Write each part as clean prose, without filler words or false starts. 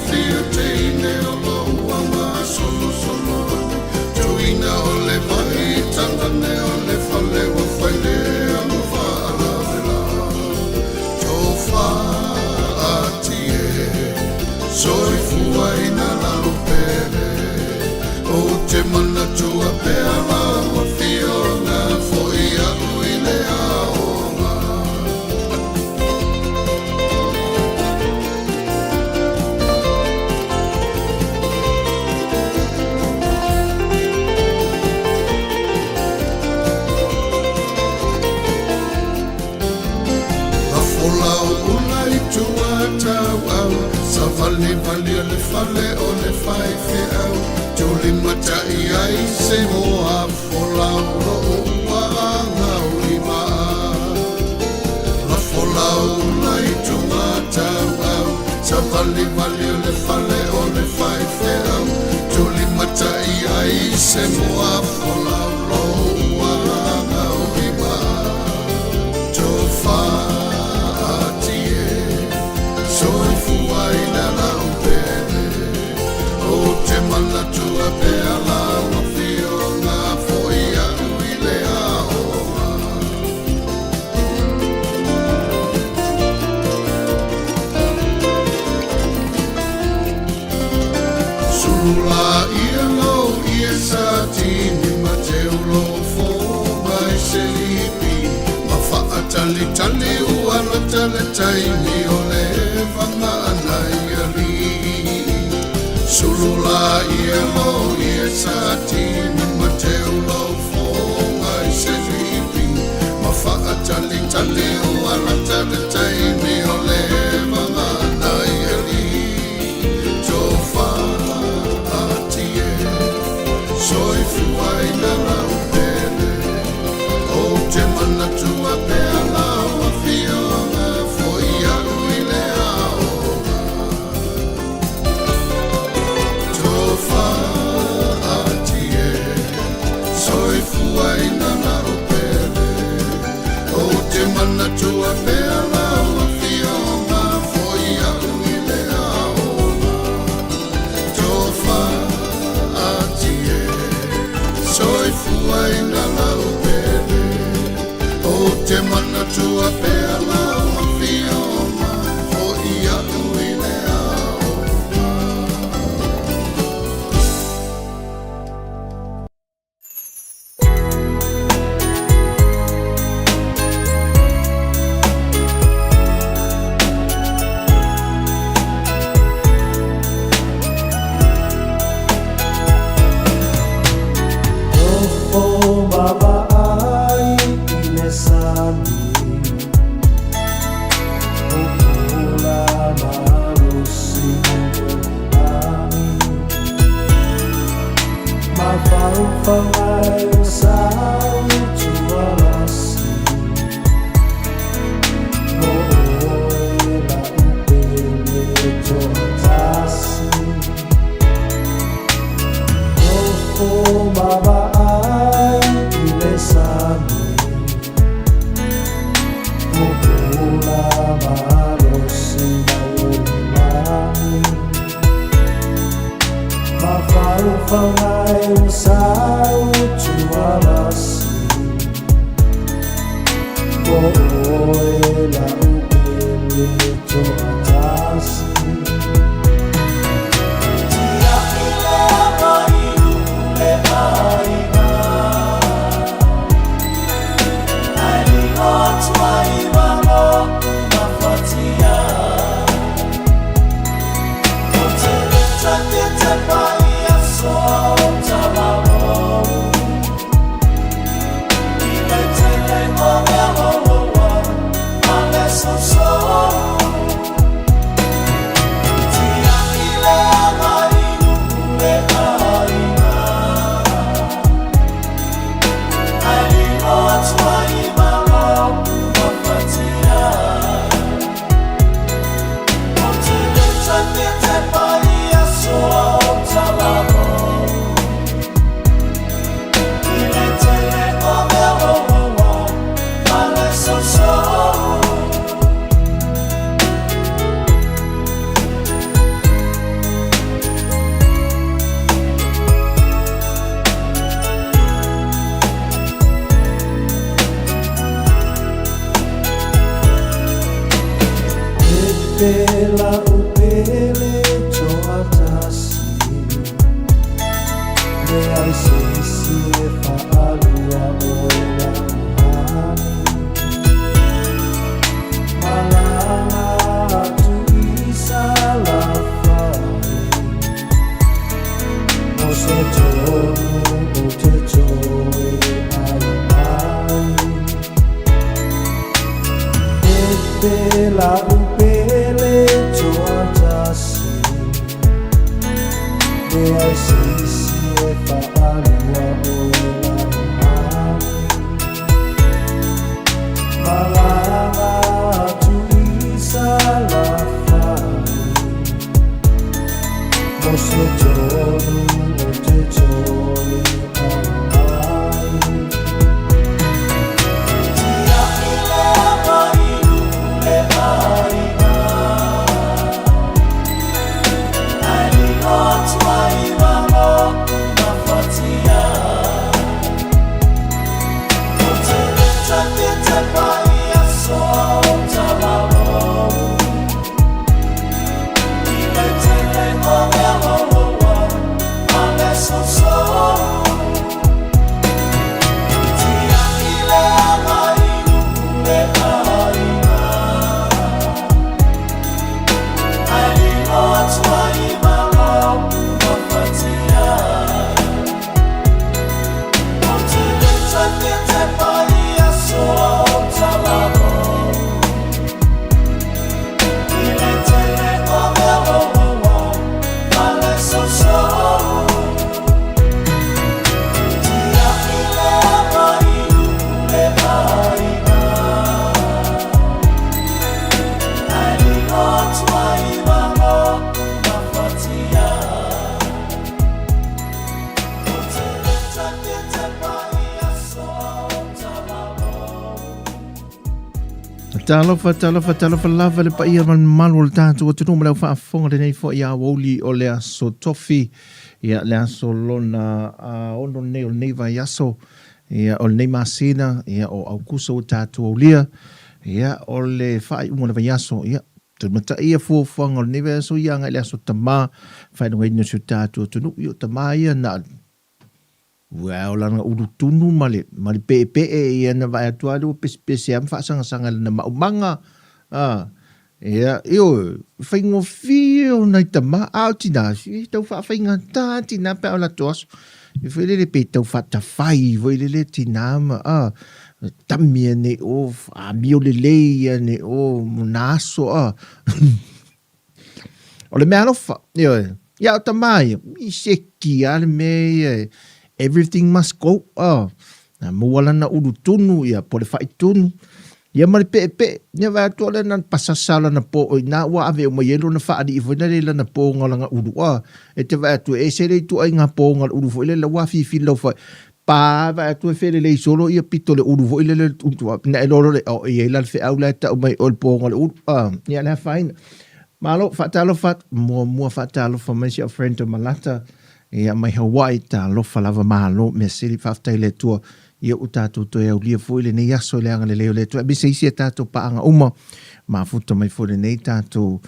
afio teine o lou aga solosolo ane. Tuina o le vai tangane o le fale ua failea ma faalavelave. Tofa atie, soifua ina lau pele. Ou te manatua pea lau afioga, foi au i le aoga. Lafo lau ula i tua tauau, savalivali o le fale o le faifeau, tulimatai ai se moa folau loo ua gaulima. Lafo lau ula i tua tauau, savalivali o le fale o le faifeau, tulimatai ai se moa folau loo ua gaulima. Tofa atie, soifua ina lau pele. Ou te manatua pea lau afioga, foi au i le aoga. Sulu la ia lou ie sa tini ma te ulo fo mai se lipi ma faatalitali ua lata le taimi o le vanga anai ali. Sulu la ia lou ie sa tini ma te ulo fo mai se lipi ma faatalitali ua lata le taimi o le vanga anai ali. Tofa atie, soifua ina lau pele. Ou te manatua pea lau afioga, foi au i le aoga. Tofa atie, soifua ina lau pele. Ou te manatua pea lau afioga, foi au i le aoga. Tofa atie, soifua ina lau pele. Ou te manatua pea lau afioga, foi au i le aoga. Nofo mavaai i le sami, Pupula malosi lagi. Mafaufau ai o sau tualasi, Mo oe lau pele toatasi. Nofo mavaai i le sami, Pupula malosi mai o le lagi. Mafaufau ai o sau tualasi, Mo oe lau pele toatasi. Tia'i le aga i le aiga, Ae ligo atu ai ma lo'u mafatia. Ou te le take tepa i aso. E la upele toatasi Leai se isi e faalua oe lau hani Malaga atu i Salafai O se tonu o te toe alo mai E la upele toatasi Leai se isi e faalua oe lau hani Malaga atu i Salafai Mo se tonu o te toe alo mai Tia'i le ava i lu'u le aiga Ae lilo atu ai i lalo gafatia Ou te le tapetepa i aso o Talalou I le tele o le aloloa ma le sousou Tia'i le ava i lu'u le aiga Ae lilo atu ai i lalo gafatia Ou te le tapetepa i aso o Talalou I le tele o le aloloa ma le sousou Tia'i le ava i lu'u le aiga Ae lilo atu ai i lalo gafatia Ou te le tapetepa i aso o Talalou Talofa, talofa, talofa lava le paia ma le mamalu o le tatou atunuu ma le au faafofoga lenei foi aoauli o le aso Tofi. Ia, le aso lona 6 lenei o lenei vaiaso, ia, o lenei masina, ia, o Aukuso ua tatou aulia. Ia, o le faaiuga o le vaiaso, ia, tulimataia fuafuaga o lenei vaiaso ia agai i le aso Tama, faailogaina o si o tatou atunuu. Ia, o Tama ia na Ua o lana ulutunu ma le, ma le peepee ia na vaai atu lava lea ua pesepese lava ma faasagasaga i lana maumaga. A, ia, ioe, e faigofie ona i tama, a o tina, e tau faafaigata tina pe a o latou aso. E foi lele pe tau faatafai foi lele tina ma, a, tami ane i o, amio lelei ane i o, na aso, a. O le mea alofa, ioe. Ia o tama ia, i seki lava le mea ia e, everything must go, oh. Na maua lana ulu tunu, ia, po o le fai tunu, ia ma le peepee. Ia vaai atu o lea na pasasa lana po i ina ua ave uma i ai lona faalii foi lea i lana poga o lana ulu, ah. E te vaai atu e ese le ituaiga poga o le ulu foi lele ua afifili lau fai, pa vaai atu e felelei solo ia pito o le ulu foi lele na e lolo le o i ai la le feau la e tau mai o le poga o le ulu ah ia le afaina. Malo, faatalofa atu, muamua faatalofa mai si au friend o Malata, ia mai Hawaii, talofa lava malo, mea sili, faafetai i le Atua, ia ua tatou toe aulia foi lenei aso i le agalelei o le Atua, aemaise isi a tatou paaga uma, mafuta mai foi lenei tatou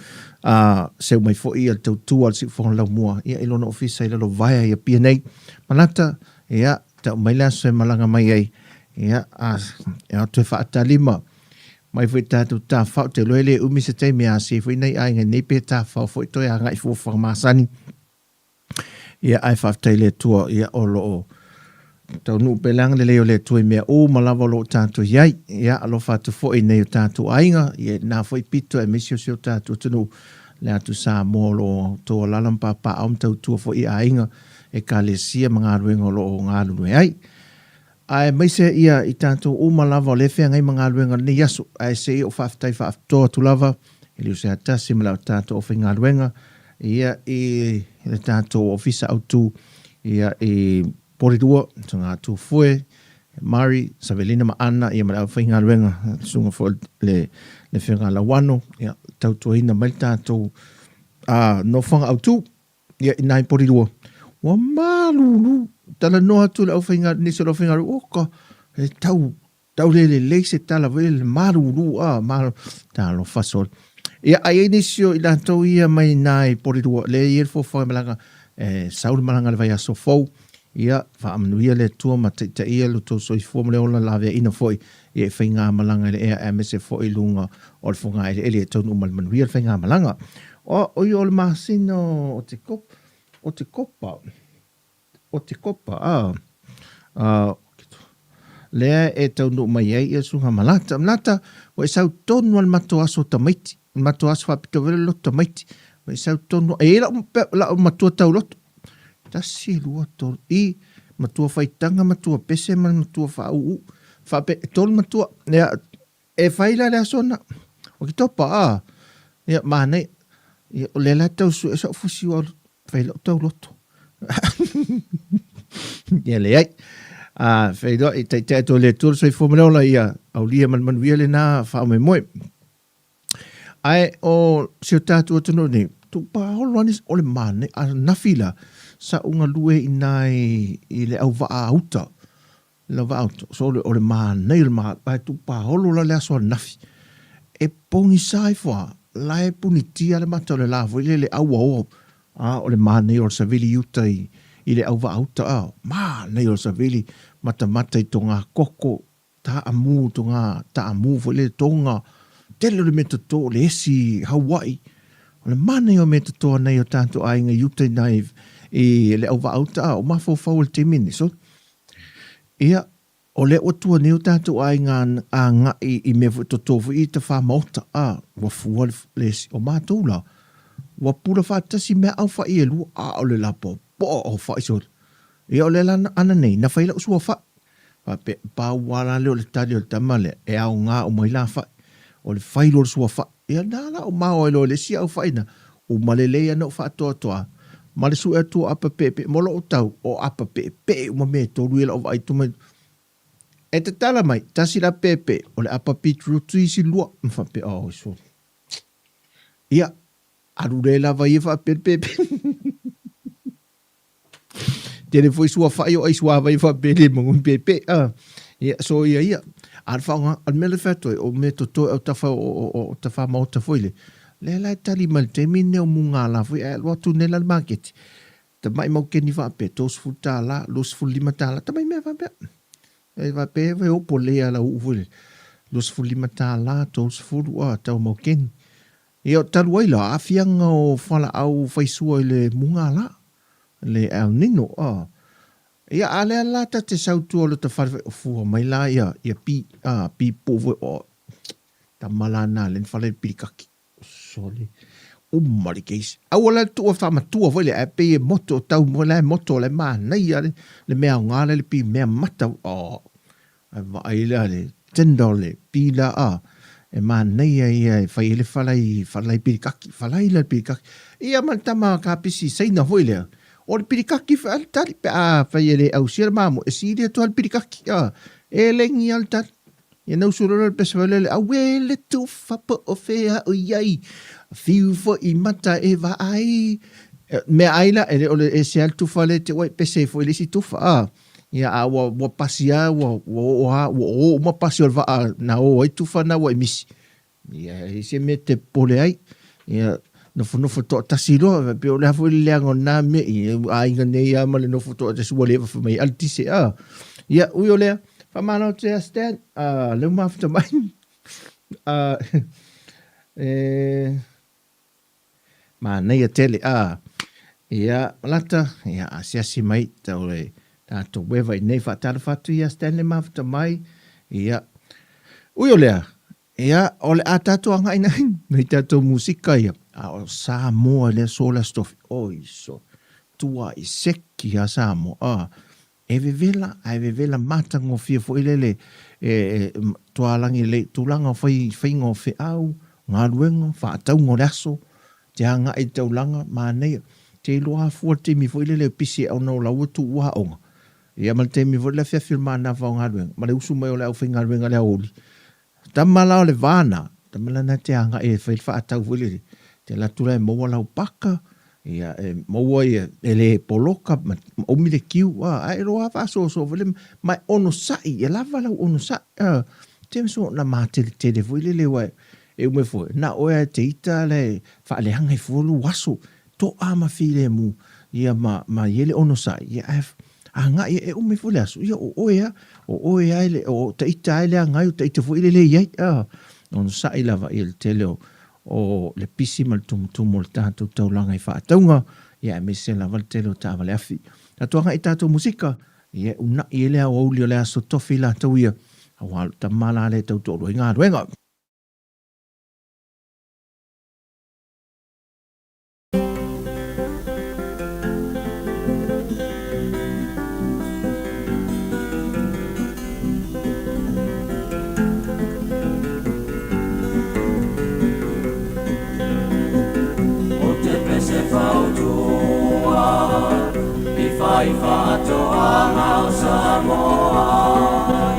seu mai foi ia le tautua a le Siufofoga Laumua, ia i lona ofisa i Lalovaea i Apia nei. Malata, ia, tau mai le aso e malaga mai ai, ia, a, e o atu e faatalima mai foi tatou tafao, te iloa e le umi se taimi a se foi nai aiga nei pe tafao foi toe agai fuafuaga masani. Ia, ae faafetai i le Atua, ia, o lo o taunuu pea le agalelei o le Atua i mea uma lava o lo o tatou i ai. Ia, alofa atu foi i nai o tatou aiga, ia, i lena foi pito aemaise o si o tatou atunuu, le atu Samoa o lo o outou alaala ma papaaao ma tautua foi i aiga, Ekalesia ma galuega o lo o galulue ai. Aemaise ia i tatou uma lava o lea e feagai ma galuega o lenei aso, ae se i ou faafetai faapitoa atu lava i le Uso ia Tasi ma le tatou aufaigaluega ia i le tatou Ofisa Autu ia i Porirua, Susuga Tufoe, Mari, Savelina ma Ana ia ma le aufaigaluega, susuga foi le le Afioga Lauano ia tautuaina mai le tatou nofoaga autu. Ia, i nai Porirua, ua malulu, talanoa atu le aufaigaluega, nisi o le aufaigaluega, oka, e tau, tau le lelei se tala foi lele, malulu, a, malo, talofa sole. Ia, a i ai nisi o i latou ia mai nā i Porirua, lea e i ai le fuafuaga malaga, e sau le malaga i le vaiaso fou, ia, faamanuia le Atua ma taitaia lo outou soifua ma le ola laveaiina foi ia i faigamalaga i le ea aemaise foi i luga o le fogaeleele e taunuu ma le manuia le faigamalaga. O, o ia o le masina o Oketopa, Oketopa, Oketopa, a, a, lea e taunuu mai ai ia Susuga Malata. Malata, ua e sau tonu lava i le matou aso o tamaiti, le matou aso faapitoa foi lea o le loto tamaiti. Ua e sau tonu, e i ai lau, lau matua tauloto, 1, 2, 3, i, matua faitaga, matua pese ma le matua faauu. Faapea, e tolu matua. Ia, e fai la le aso na. Oketopa, a, ia, manaia. Ia, o lea la e tau sue sau fusi ua fai lau tauloto. Ia, leai. A, feiloai, taitai atu e le Atua le soifua ma le ola, ia aulia ma le manuia lena faamoemoe. Ae o si o tatou atunuu nei, tuupaolo lava nisi, o le manaia, ananafi la, sa ou galue i ina i le auvaa uta, le auvaa uta, so o le manaia o le ma, ae tuupaolo la le aso ananafi. E pogisa ifo lava, la e punitia le mata o le la foi lele auaoa, a o le manaia o le savili i uta i le auvaa uta, a, manaia o le savili, matamata i togakoko, Taamu toga taamu foi lele toga tele o le mea toto o le esi Hawaii. O le manaia o mea toto a nai o tatou aiga i uta ina i, i le auvaauta a o mafaufau o le taimi nei. So, ia, o lea ua tua nei o tatou aiga agai i mea foi toto foi i tafā maota, a, ua fua le, le esi. O matou la, ua pula faatasi mea au fai e lua, a o le lapoapoa o fai sole. Ia o le ala ana nei, na fai lau sua fai. Faapea, pau lava la lea o le tali o le tama lea, e aoga uma ai la fai. O le fai loa o le sua fai. Ia na la ou mao ai loa i le isi au fai na, uma lelei ana ou faatoatoa, ma le sue atu o apa peepee, mo lou tau, o apa peepee uma mea e tolu ia lau vaai tuma. E tatala mai, tasi la peepee, o le apa beetroot isi lua. Ma faapea, oh, so. Ia, alu le lava ia faapea le peepee. Tele foi suafa'i o ai suavai faapea le manu pepe a. Ia so ia ia. A o le faaaoga, o le mea lea e fai atu ai, o mea totoe o tafa o tafa maota foi le, lea la e tali mai le taimi lenei o mugala foi ae alu atu nei la le maketi. Tamai maukeni faapea, $30, $25, tamai mea faapea. E faapea e opo lelei a lau uu foi le, $25, 30 a tau maukeni. Ia talu ai la, aafiaga o fualaau faisua i le mugala, le El Nino, a. Ia, a lea la ta te sau tua o le ta fale fai, o fua mai la ia, ia pi, a, pi puu foi, o, tama la na le fale le pilikaki. Sole, uma le case. Aua la le tuua faamatua foi lea, ae pei e moto, tau mo la e moto, la e manaia le, le mea aoga lea le pi mea mata, o, Ae vaai la le tender o le pila a, e manaia ia e fai ai le falai, falai pilikaki, falai la le pilikaki. Ia ma le tama kapisi Saina foi lea, o le pilikaki foi a le tali, pe a fai e le ausia le mamoe, e sili atu lava le pilikaki, a, e legi lava le tali. Ia na usu loa le pese foi lele, auē le tufa po o fea o i ai, fiu foi i mata e vaai. Mea ai la, e le o le ese lava le tufa lea e te uai pese ai foi i le isi tufa, a. Ia, a ua, ua pasi lava, ua, ua oo lava, ua o uma pasi o le vaa na o ai tufa na ua e misi. Ia, e leai se mea e te popole ai. Ia, nofonofo toatasi loa, e pei o le a foi le leaga o lena mea, ia, aiga nei lava ma le nofo toatasi ua leva fai mai ai le tise, a. Ia, ui o lea, faamalo atu ia Stan, a, lea ua mafuta mai. A, e, Manaia tele, a. Ia, Lata, ia, asiasi mai tau le tatou weva i nei faatalofa atu ia Stanley Mafuta mai. Ia, ui o lea, ia, o le a tatou agai nai, nai tatou musika ia. A o Samoa i le aso le Aso Tofi. Oi, so, tua i seki a Samoa. A, E vevela, ae vevela matagofie foi lele e tualagi lelei tulaga o fai faiga o feau, galuega, faatauga o le aso, te agai i le taulaga, manaia. Te iloa afua le taimi foi lele e pisi ona o laua tuu aoga, ia ma le taimi foi lele afiafi o le manava o galuega, ma le usu mai o le aufaigaluega i le aoauli. Tama la o le va na, tama la na te agai e fai le faatau foi lele, te alu atu la e maua lau paka, ia e maua ia, e le poloka ma umi le kiu, a, ae loa faasoasoa foi le, ma e onosai, e lava lau onosai, a, te so na mateletele foi lele, aua E uma ifo, na oe lava e te ita le faaleaga ai fua lou aso, to'a ma filemu, ia ma, ma i ai le onosai, ia ae agai e uma ifo le aso, ia o oe lava, o oe lava e le, o ita lava e leaga ai, o ita foi e lelei ai, a, onosai lava ia le tele o, o le pisi ma le tumutumu o le tatou taulaga i faatauga, ia aemaise lava le tele o taavale afi. Tatou agai i tatou musika, ia e una'i ai le aoauli o le aso tofi latou ia, aua o le tama la lea e tau toalua ai galuega. O te pese fautua i whai whaatoanga o Samoa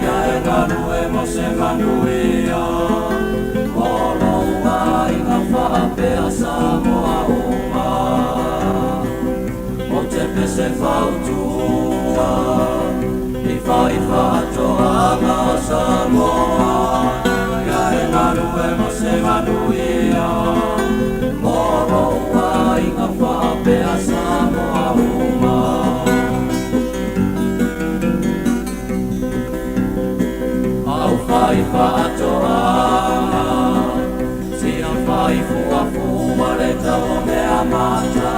Ia e galue mo se manuia Mo lou aiga faapea Samoa uma O te pese fautua i whai whaatoanga o Samoa Ia e galue mo se manuia Mo lou aiga faapea Samoa uma. Au whai whaatoanga Tia whai fuafua le tau o mea mata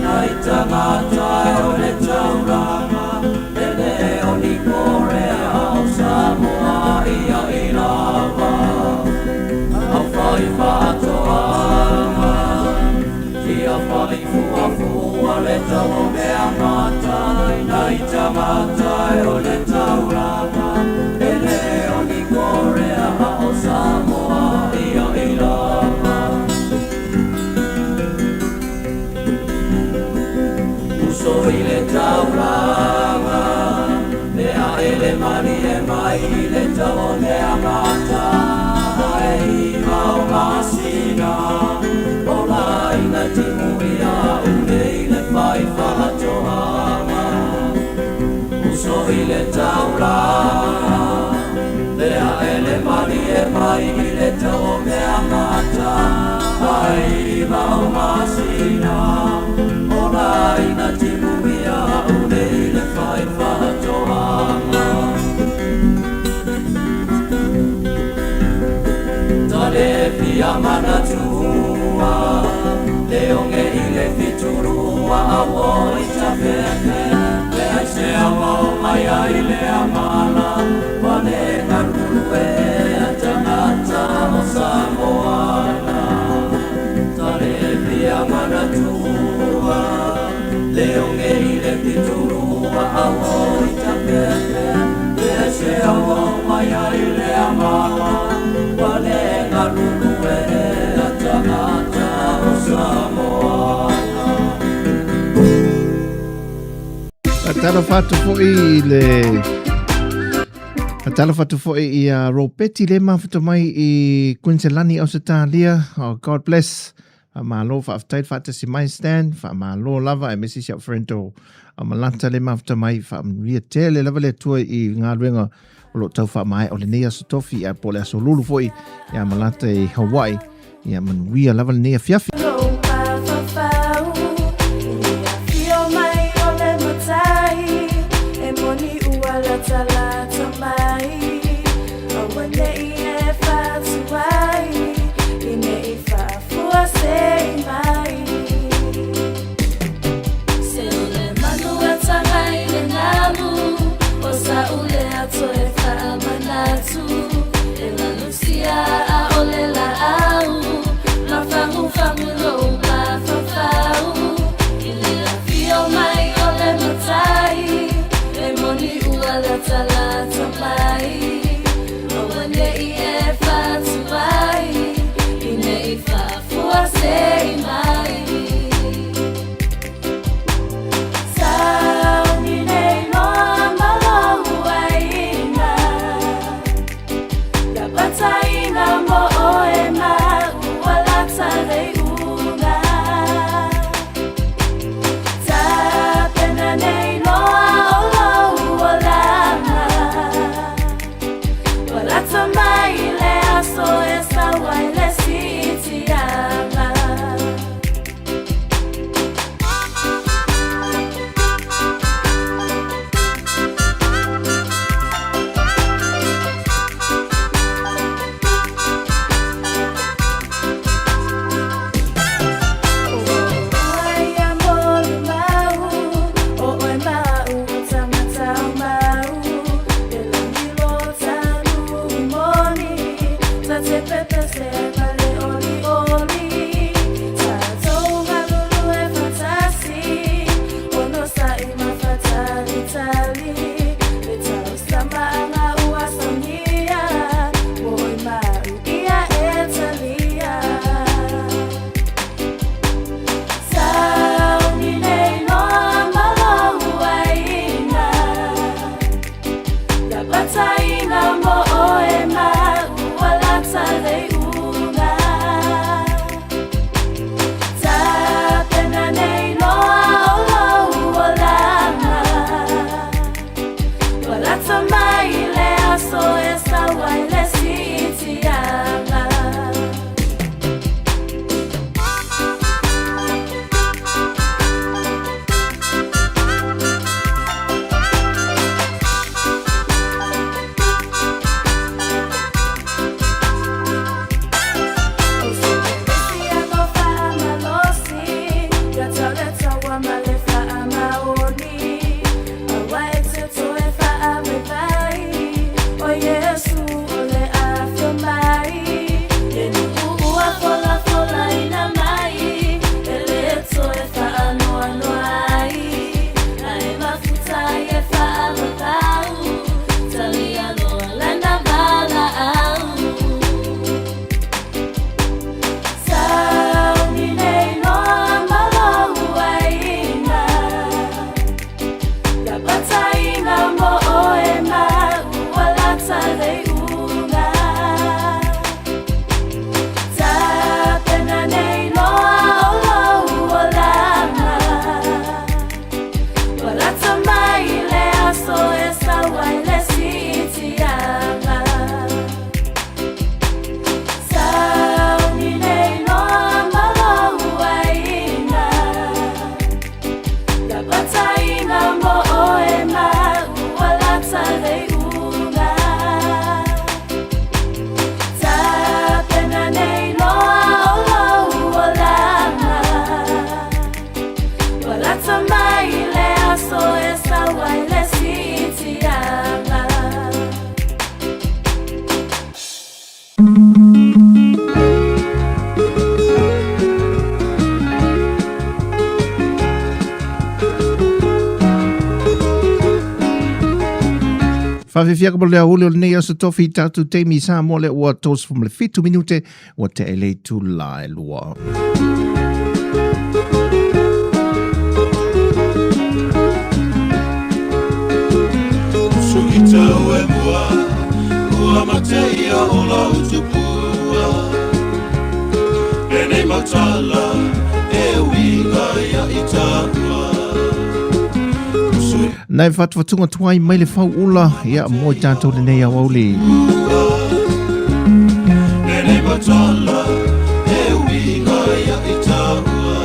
Nai tangata e o le tauranga E le o ni korea o Samoa ia i lava Au whai whaatoanga Tia whai fuafua le tau o mea mata Nai tangata e o le tauranga E le o ni korea o Samoa ia i lava Uso i le taulaga Me ae le malie mai i le tau o mea mata Ae i mao masina O laina timu ia unei le whai whaatoanga Uso i le taulaga Le ae le malie mai i le tau o mea mata Ae i mao masina O laina timu ia unei le whai whaatoanga Tale fia manatua Le onge i le fiturua Awo i tafefe Le ai se awa o mai ai le amala Wale galulue a tangata o Samoana Tale fia manatua Le onge i le fiturua Awo i tafefe Le ai se awa o mai ai le amala Wale galulue a tangata o Samoana. Faatalofa atu foi i le Faatalofa atu foi i a Ropeti le mafuta mai i Queensland, Ausetalia. Oh, God bless. Faamalo, faafetai le faatasi mai Stan, faamalo lava aemaise si au friend o a Malata le mafuta mai, faamanuia tele lava le Atua i galuega o lo o tau faamaea o lenei aso tofi ae po o le aso lulu foi ia Malata i Hawaii. Ia manuia lava lenei afiafi. mo oe ma ua lata le iuga. Tapena nei loa o lou olaga. Ua lata mai le aso e sau ai le siitiaga. O se kerisiano faamalosi, ia tau le taua ma le faamaoni, aua e te toe faavaivai, o Iesu o le afio mai. Le nuu ua folafolaina mai, e le toe faanoanoa ai, ae mafuta ai e faavavau, talia loa lana valaau. Sauni nei loa ma lou aiga, ia pataina mo oe ma ua lata le iuga. Tapena nei loa o lou olaga, ua lata mai le aso e sau ai le siitiaga. Sauni nei loa ma lou aiga, ia pataina mo oe ma ua lata le iuga. Tapena nei loa o lou olaga, ua lata mai le aso e sau ai le siitiaga. Faafiafiaga mo le aoauli o lenei aso tofi i tatou taimi i Samoa lea ua 37 minute ua tea i le itula e 2. Usu i tau e mua, ua mate ia o lau tupua. Lenei mautala e uiga ia i taua. Usu Nai whatuwhatunga tuai mai le fau ula, ia mo i tātou lenei aoauli. Lenei mautala e uiga ia i taua.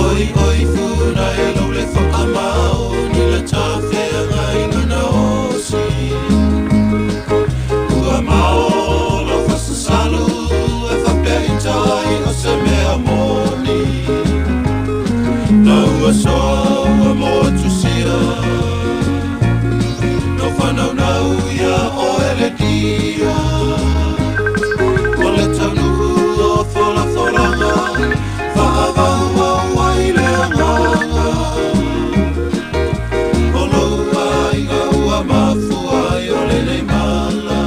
Oi oi funa e lau le whakamau ni le tawhea ngai ngana osi. Ua mao lau whasasalu e whapea i tai o se mea moni. Na ua soa ua motusia, no whanau nau ia o ele dia. O le taunuu o folafolanga, whaavau au ai le anganga. O lou aiga ua mafua i o lenei mala.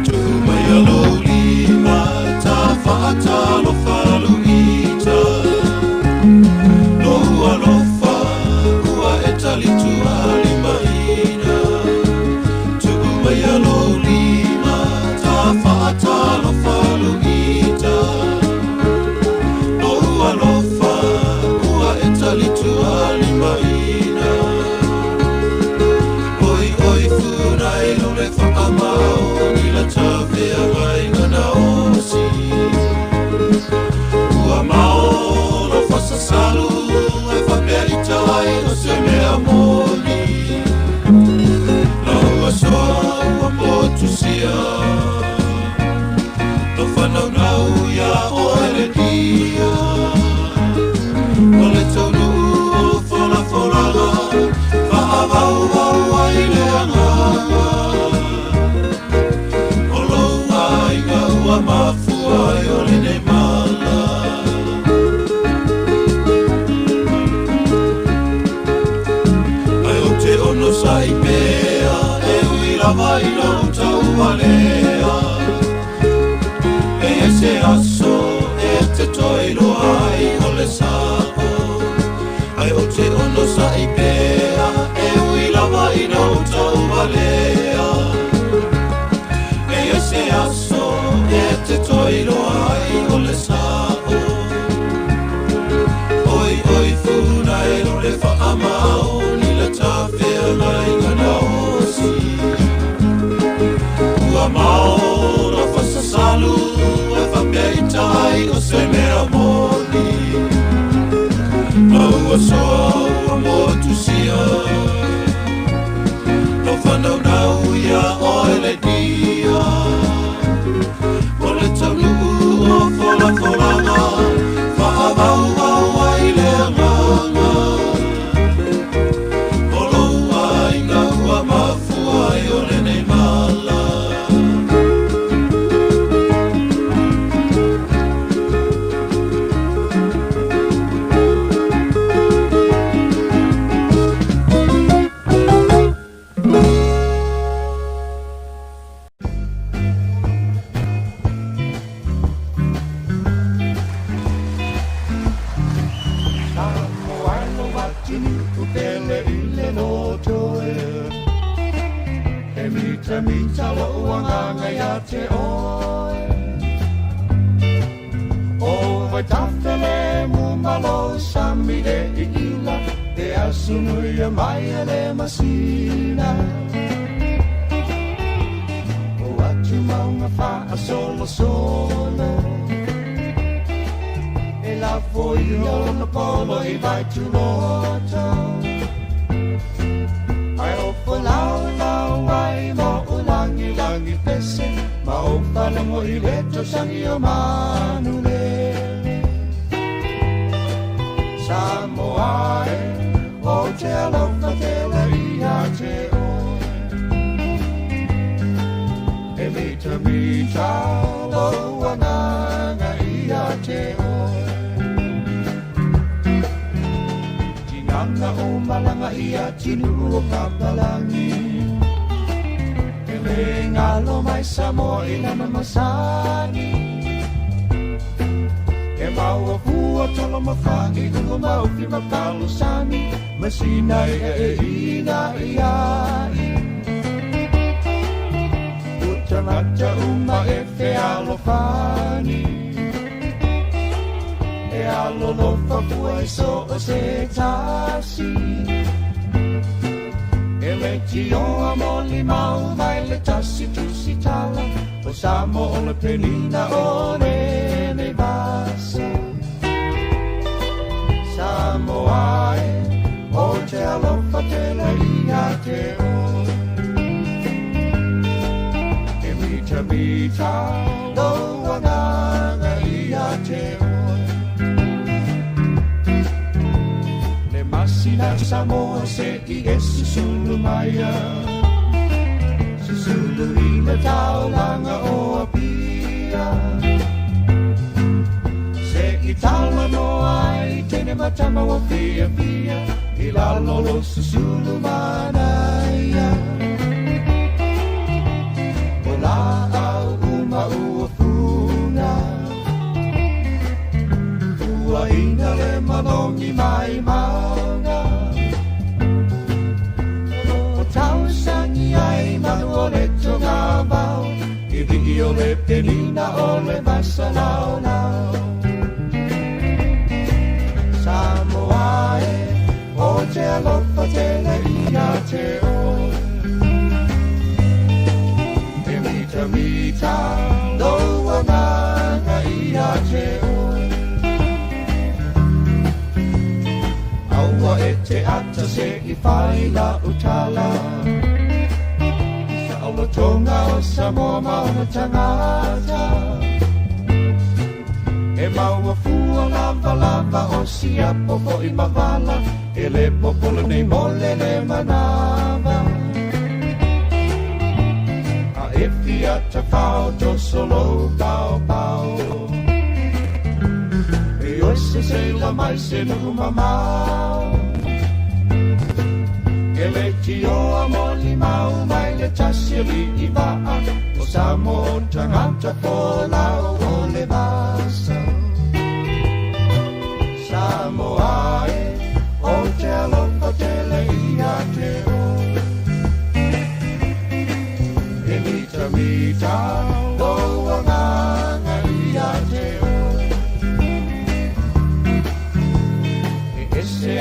Tuku mai a lou lima, ta whaatalofa luita. Lou alofa, ua e talitua limaina. Tuku mai a lou lima, ta whaatalofa luita. Lou alofa, ua e talitua limaina. Oi oi funa e lo le whakamau, ni la tawhea ngai ngana osi. Ua mao lo whasasalu, e whapea i tai o se mea moni. La ua soa ua motusia, no whanau nau ia o ele dia. O le taunuu o folafolaga, whaavau au ai le anganga. O lou aiga ua mafua i o lenei mala. Ai o te ono sai pea, e ui lava i lau taualea. E e se aso, e te toi loa ai o le sao. Ae ou te onosai pea, e ui lava ina ou tauvalea. E i ai se aso e te toe iloa ai o le sao. Oi oi funa e lo le faamaoni la tafeagaiga gaosi. Ua mao na fasasalu e faapea ita ai o se mea moni. Ma ua soa ua motusia. Lau fanaunau iā oe le dia. O le taunuu o folafolaga faavauvau ai le agaga. O lou aiga ua mafua ai o lenei mala.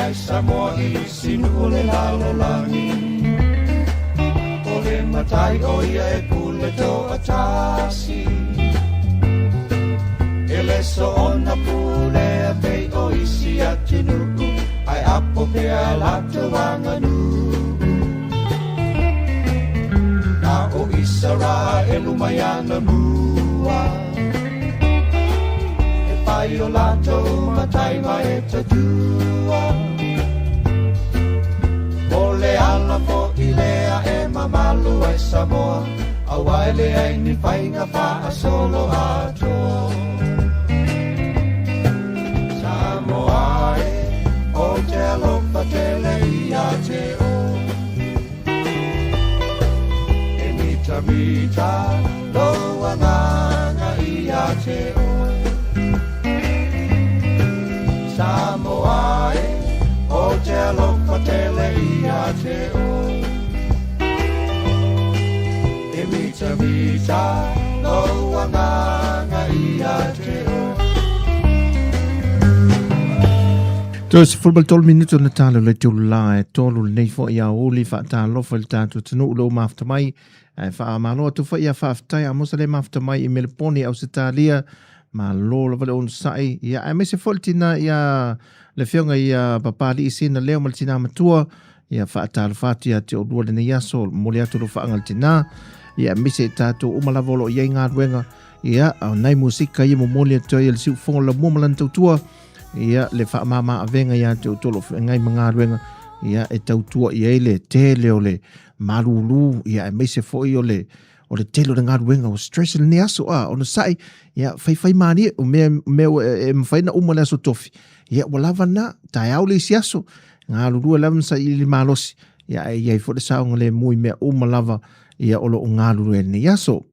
ai Samoa i isi nuu o le lalolagi. O le matai o ia e pule toatasi. E le soona pulea pei o isi atunuu, ae apo pea latou aganuu. Na o Isaraelu mai anamua, e fai o latou matai ma e tautua. O le ala foʻi lea e mamalu ai Samoa, auā e leai ni faiga faasoloatoa. Samoa e, ou te alofa tele ia te oe. E mitamita lou agaga ia te oe. Samoa e, ou te alofa tele ia te oe. E mitamita lou agaga ia te oe. 33 minute ona tala le itula e 3 lenei foi aoauli faatalofa i le tatou atunuu le mafuta mai ae faamalo atu foi ia faafetai Amosa le mafuta mai i Meleponi Ausetalia malo lava le onosai ia aemaise foi le tina ia le afioga ia Papali'i Sina Leo ma le tina matua ia faatalofa atu ia te oulua lenei aso momoli atu alofaaga i le tina ia aemaise i tatou uma lava o lo o i ai galuega ia o nai musika ia momoli atu ai e le siufofoga o le lamua ma lana tautua ia le faamama avega ia te outou o lo o feagai ma galuega ia e tautua i ai le tele o le malūlū ia aemaise foi o le o le tele o le galuega o stress i lenei aso a onosai ia faifai malie o mea mea ua e mafai ona uma le aso tofi ia ua lava lena taeao le isi aso galulue lava ma sailiili malosi ia ae i ai foi le saogalemu i mea uma lava ia o lo o galulue i lenei aso.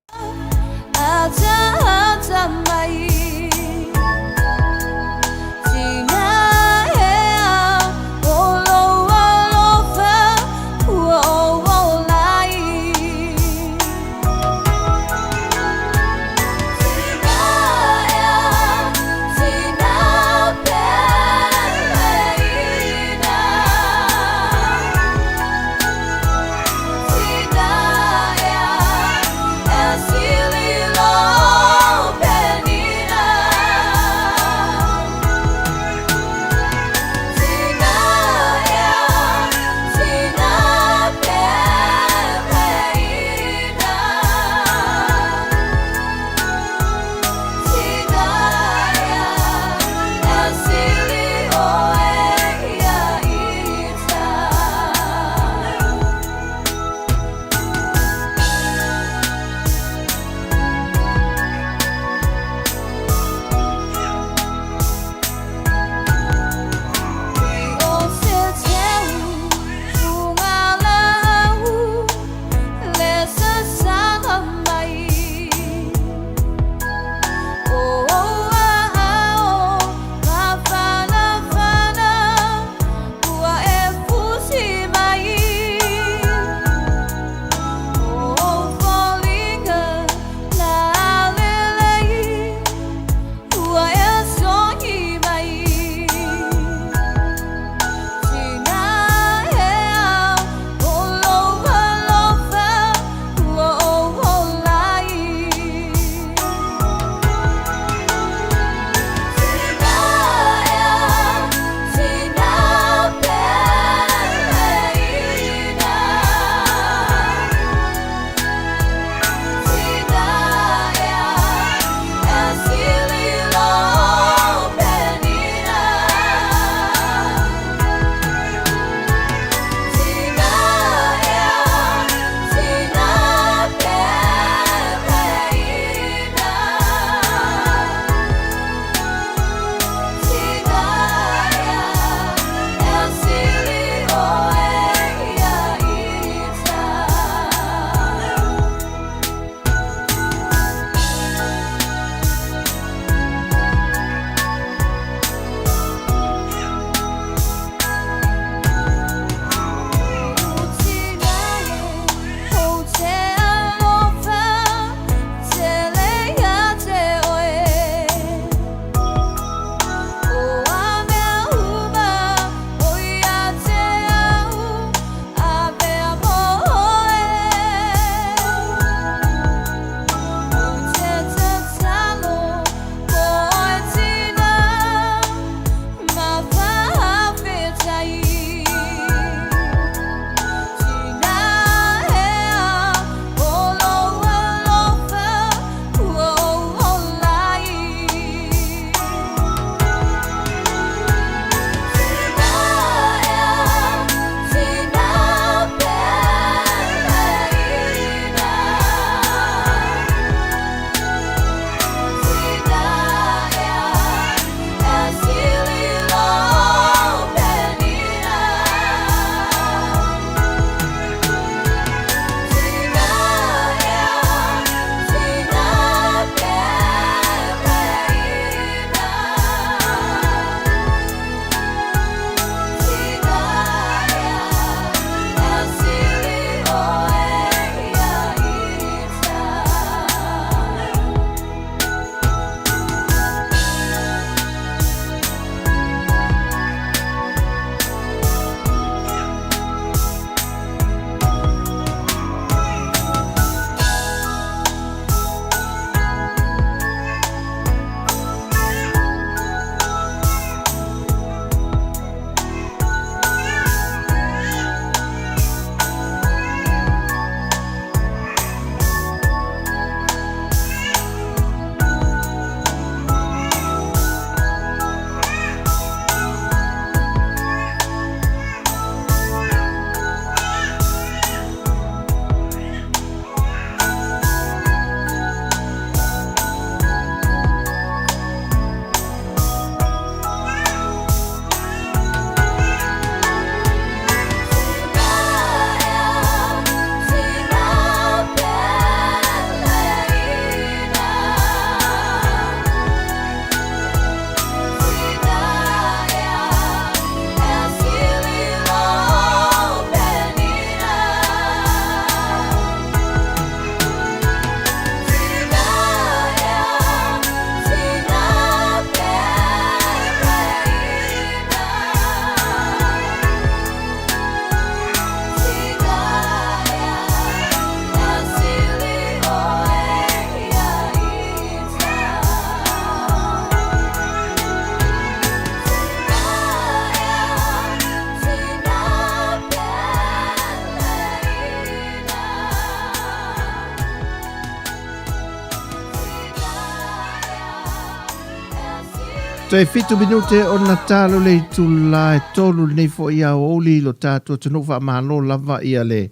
Toe fitu minute ona talo le itula e tolu lenei foi aoauli lo tatou atunuu faamalo lava ia le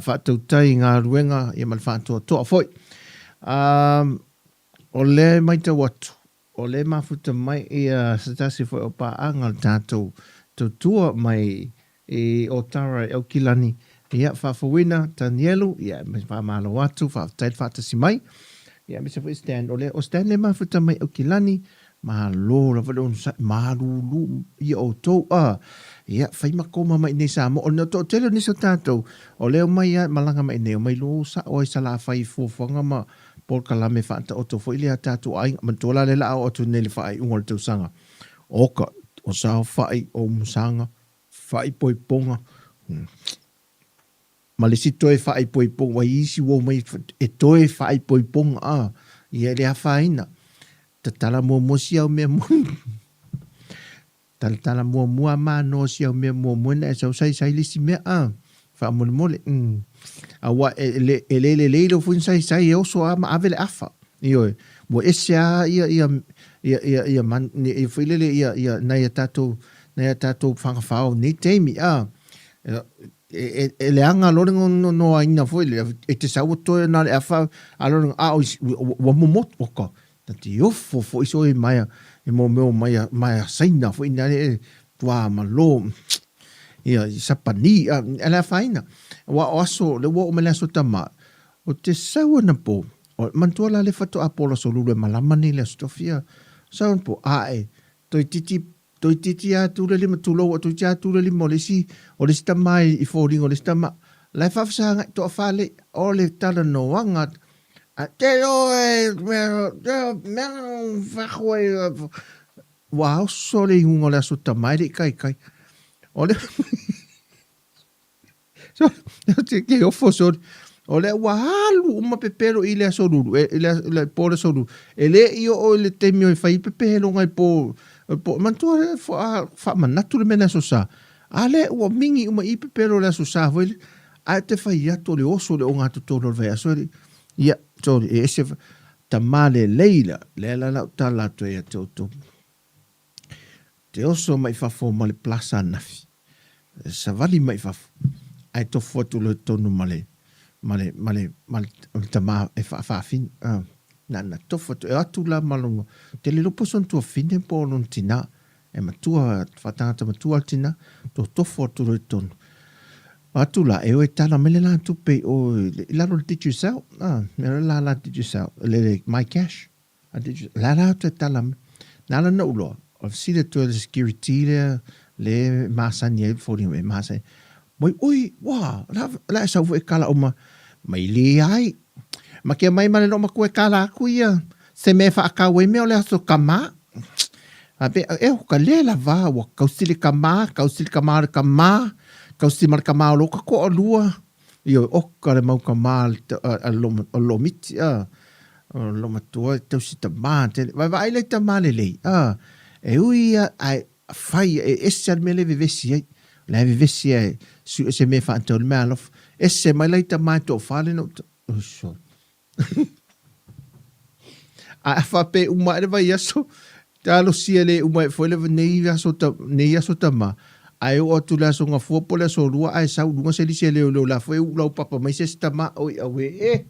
faatautai i galuega ia ma le faatoatoa foi. O lea e matau atu, o lea e mafuta mai ia se tasi foi o paaga o le tatou tautua mai i Otara i Aukilani, ia faafouina Tanielu, ia e faamalo atu, faafetai le faatasi mai. Ia aemaise foi Stan, o lea o Stan lea e mafuta mai Aukilani, malo lava le onosai, malulu ia outou a. Ia fai ma koma mai i inei i Samoa, o le toatele o nisi o tatou, o lea e omai lava e malaga mai i inei, omai loa sao ai i Salafai i fuafuaga ma polokalame faataoto foi lea a tatou aiga. Manatua la lea o le a oo atu nei i le faaiuga o le tausaga, oka, o saofai, o umusaga, faaipoipoga, ma le isi toe faaipoipoga, ua i isi ua omai e toe faaipoipoga, a, ia e le afaina. Tatala muamua si au mea muamua. Talatala muamua a manoa si au mea muamua ona e sau saisai le isi mea a. Faamolemole. Aua e le, e le lelei lou foi na saisai e oso a ma ave le afa. Ioe. Ua ese a ia, ia, ia, ia, ia, man, ia foi lele ia, ia, nai a tatou, nai a tatou fagafao i nei taimi a. E, e, e leaga loa le nonoaina foi lea, e te sau ua toe na o le afa, a loa a o isi, ua, ua momotu, oka, Na te ofo foi soe mai e mo mea o mai mai Saina foi na le tua ma lo ia i Sapani a e le afaina. Aua o aso le ua oo mai le aso tama o te sau ana po o manatua la le faatoa po le aso lulu e malama nei le aso tofia sau ana po ae toeitiiti toeitiiti lava tu le lima tulou ua toeitiiti lava tu le lima o le isi o le isi tama i foliga o le isi tama la e faafesagai toafale o le talanoaga A te oe Ua oso le iuga o le aso tama e le i kaikai. O le Ke ofo sori. O lea ua alu uma pepelo i le aso lulu, i le po le aso lulu. E le i oo i le taimi o e fai pepeloga i po, po manatua le faamanatu le mea i le aso Sa. A lea ua mingi uma i pepelo i le aso Sa foi lea. Ae ou te fai atu o le oso o le ogatotonu o le vaiaso alii. Ia, sorry, e ese tama lelei la, lea la lau tala atu ai ia te outou. Te oso mai fafo ma le plaza anafi. Savali mai fafo, ae tofu atu loa i totonu ma le, ma le, ma le, ma le tama e faafaafine. Na na tofu atu, e o atu la ma lona, ou te le iloa po o sona tuafine po o lona tina. E matua, faatangata matua le tina, totofo atu loa i totonu. Atu la, e o e tala mai le la tupe i o i lalo o le Digicel, ah, mea le lala Digicel, le, le My Cash, a Digicel, la la atu e tala mai. Na ala na ou loa, o fesili atu ai le security lea, le masani ai le foliga e masani. Mai, oi, wā, la, la e sau foi e kala uma, mai leai. Ma ke mai ma le loomatua e kala aku ia, se mea e faakau ai mea o le aso kama. Faapea, e o ka lea lava, ua kausi le kama, kausi le kama o le kama, kausi ma le kama o lou ka toalua. Ioe, oka le mau kama a le lomiti, a. O le loomatua e tausi tama tele. Vaevaai lea i tama lelei, a. E ui ia, ae fai, e ese lava le mea lea e vevesi ai. O la e vevesi lava e sue se mea e faatau i le meaalofa. Ese mai la i tama e toafa lea na ou oi sole. Ae a faapea e uma ae le vaiaso, talosia le uma ae foi le nei aso nei aso tama, ae oo atu i le aso Gafua po o le aso Lua ae sau i luga se lisi a leoleo la foi e uu laupapa mai se isi tama, oi auē e!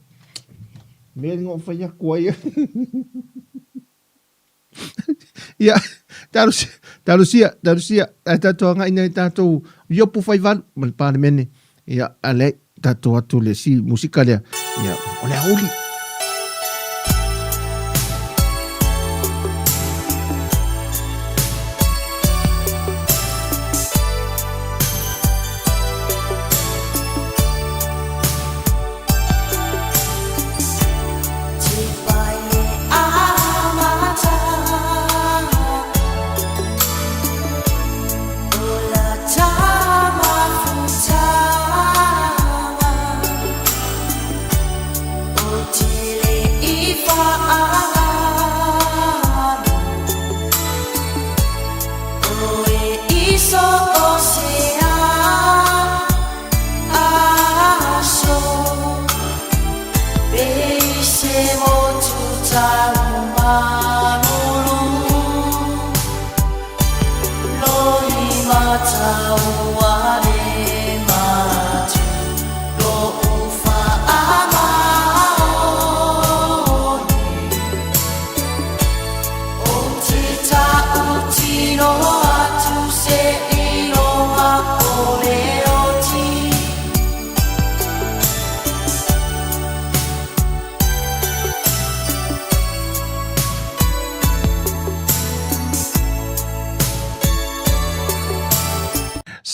Mea na ou fai atu ai. Ia, talosia, talosia, talosia, ae tatou agai nei tatou iopu fai valu ma le Palemene. Ia, a leai, tatou atu le si musika lea. Ia, o le aoauli.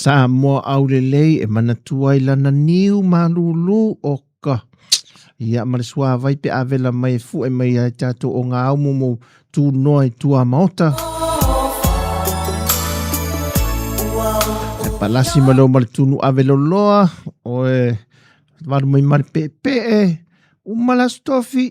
Samoa aulelei e manatua ai lana niu malūlū o ka ia ma le suāvai pe a vela mai e fu'e mai ai tatou o ngā aumomo tūnoa i tua maota. E palasi ma leo ma le tunu ave loloa o e valu mai ma le pe'epe'e uma le aso tofi.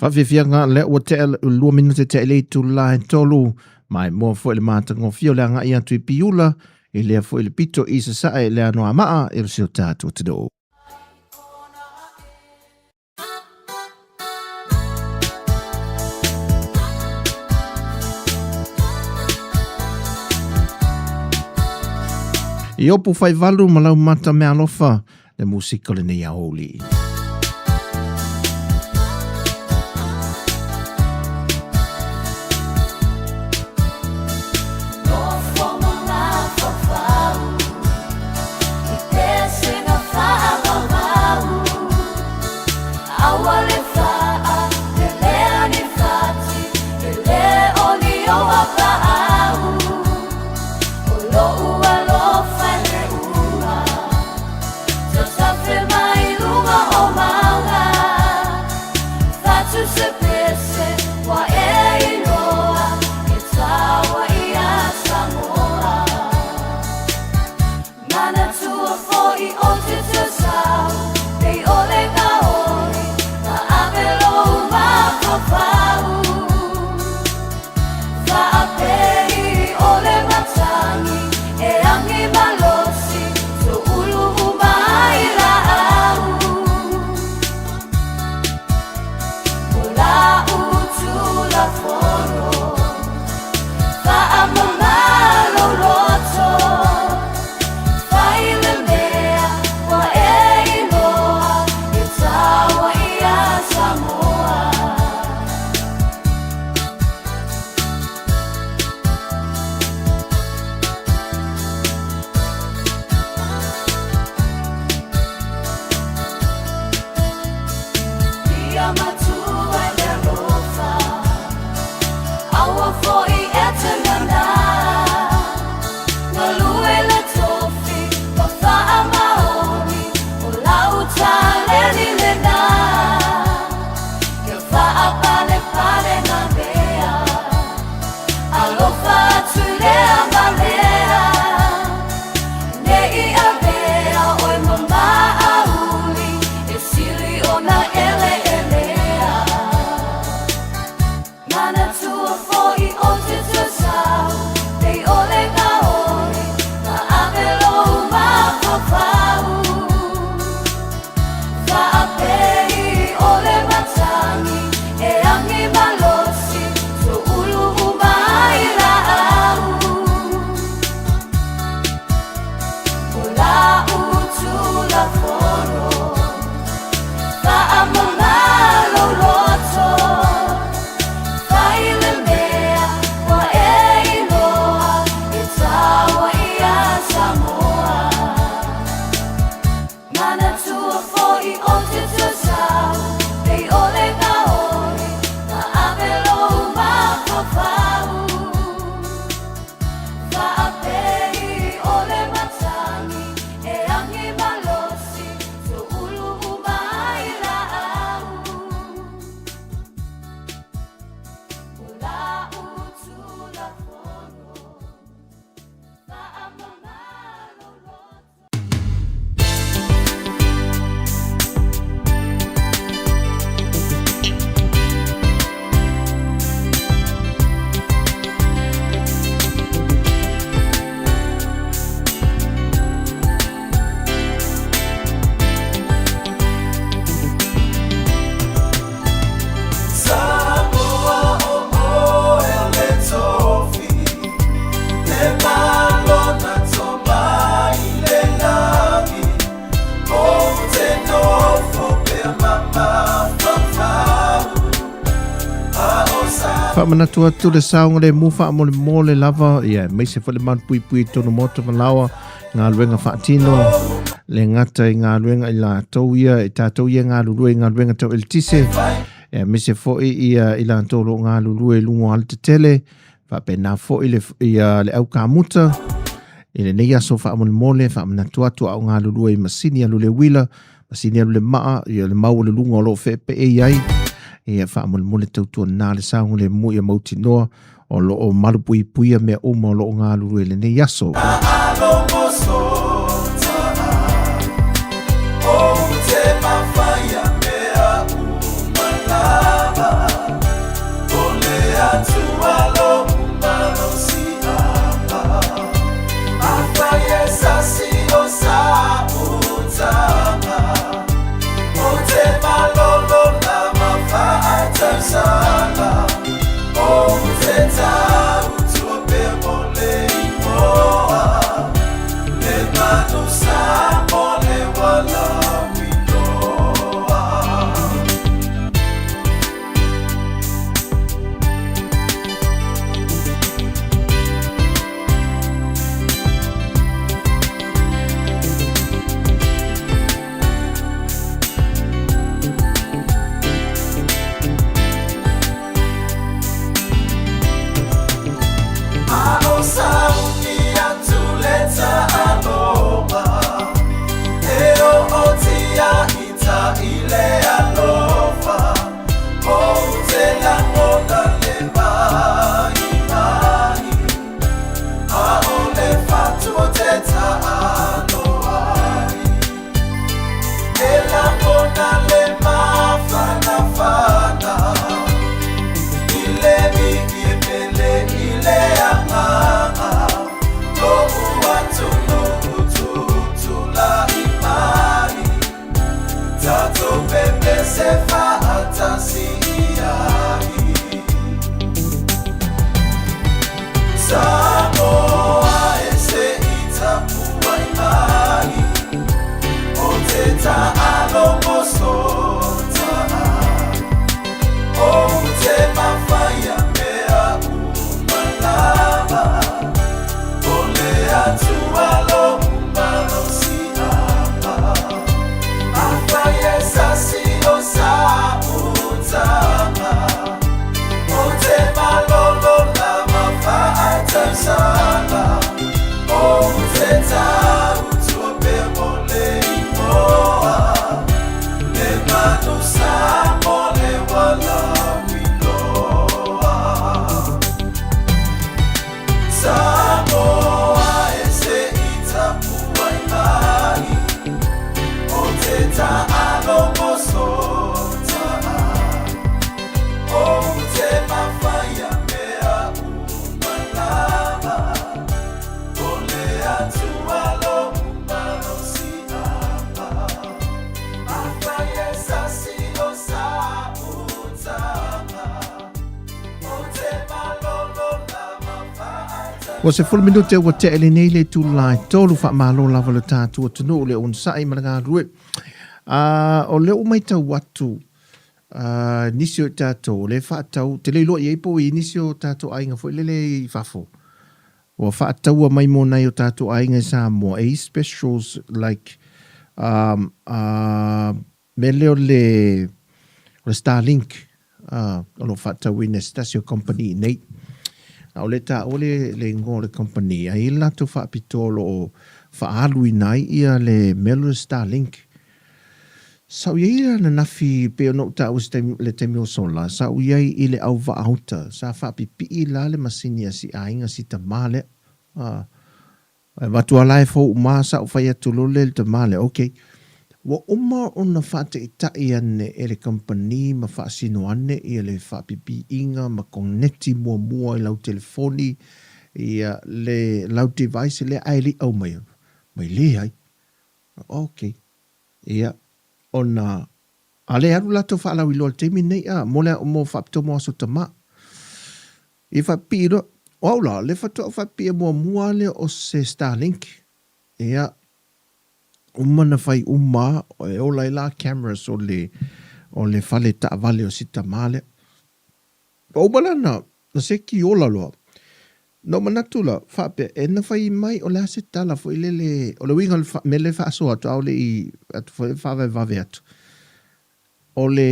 Faafiafiaga lea ua tea 2 minute tea i le itula e 3, maimoa foi le matagofie o le agai atu i Piula i lea foi le pito i sasae le Anoamaa e o si o tatou atunuu. Iopu Faivalu ma lau mata meaalofa le musika o lenei aoauli. Faamanatu atu le saogalemu faamolemole lava, ia, aemaise foi le malupuipui i totonu o maota ma laoa, galuega faatino, le gata i galuega i latou ia, i tatou ia e galulue i galuega tau eletise, aemaise foi ia i latou o lo o galulue i luga o alatetele, faapena foi le, ia, le au kamuta, i lenei aso faamolemole, faamanatu atu a o galulue i masini alu le uila, masini alu le maa, ia le mau o le luga o lo o feepee i ai, ia faamolemole tautuana le saogalemu ia mautinoa o lo o malupuipuia mea uma o lo o galulue i lenei aso. Ua 10 minute ua tea lenei le itula e 3, faamalo lava lo tatou atunuu le onosai ma le galulue. O lea ua matau atu nisi o i tatou o lea e faatau, te le iloa i ai po o i ai nisi o tatou aiga foi lele i fafo ua faataua mai mo nai o tatou aiga i Samoa, e i ai specials like mea lea o le o le Starlink o lo o faatauina e se tasi o kamupani i inei. A o lea e taua le le igoa o le kamupani, a i ai le latou faapitoa o lo o faaaluina ai ia le mea lea o le Starlink. Sa ou i ai ananafi, pei ona ou taua i se taimi, le taimi ua sola, sa ou i ai i le au vaauta, sa faapipii la le masini a si aiga, si tama lea. E avatu lava la e fou uma, sa ou fai atu loa lea i le tama lea, ok, ua uma ona faataitai ane e le kamupani ma faasino ane ia le faapipiiga ma koneti muamua i lau telefoni, ia le lau device lea ae le i aumaia mai, leai. Ok. Ia, ona, a lea e alu latou faalauiloa i le taimi lenei, a, mo le, mo faapitoa mo Aso Tama. Ia faapipii loa. O au la, le faatoa ou faapipiia muamua lea o se Starlink. Ia, uma na fai uma, e ola ai la cameras o le, o le fale taavale o si tama lea. Ua uma la na seki ola loa. Na ou manatu la, faapea, e na fai mai o le a se tala foi lele, o le uiga o le mea lea e faasoa atu, ʻaʻole i atu foi e faavavevave atu, o le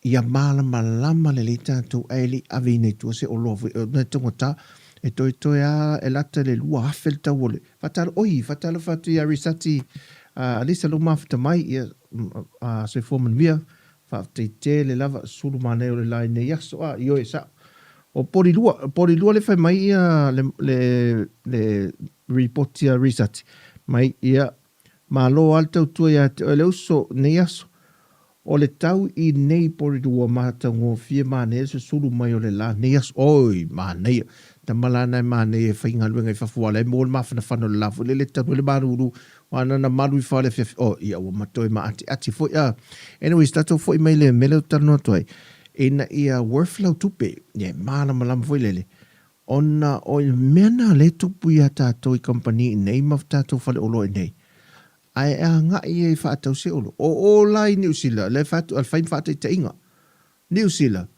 ia malamalama lelei tatou ae le i aveina i tua se oloa foi, ona e taugata, e toetoe lava e lata i le 2000 le tau o le, faatalo, oi, faatalofa atu ia Risati Alisa lou mafuta mai, ia, soifua manuia. Faafetai tele lava, sulu manaia o le la i nei aso, a, ioe, sao. O Polilua, o Polilua le fai mai ia le, le, le ripoti a Risati, mai ia, malo lava le tautua ia te oe le uso nei aso. O le tau i nei Polilua matagofie manaia le susulu mai o le la nei aso. Oi, manaia. Tama la na e manaia e faigaluega i fafo aua la e maua le mafanafana o le la foi lele talu ai le malulu Aua na na malu ifo lava le afiafi, oh, ia ua ma toe maatiati foi a. Anyways, tatou foi mai le mea lea ou te talanoa atu ai, ina ia worth lau tupe, ia e malamalama foi lele, ona o le mea na lea e tupu ia tatou i kamupani i nei ma tatou faleoloa i nei, ae e agai ia i faatau se olo. O o la i Niu Sila, lea e fai atu, fai ma faataitaiga, Niu Sila,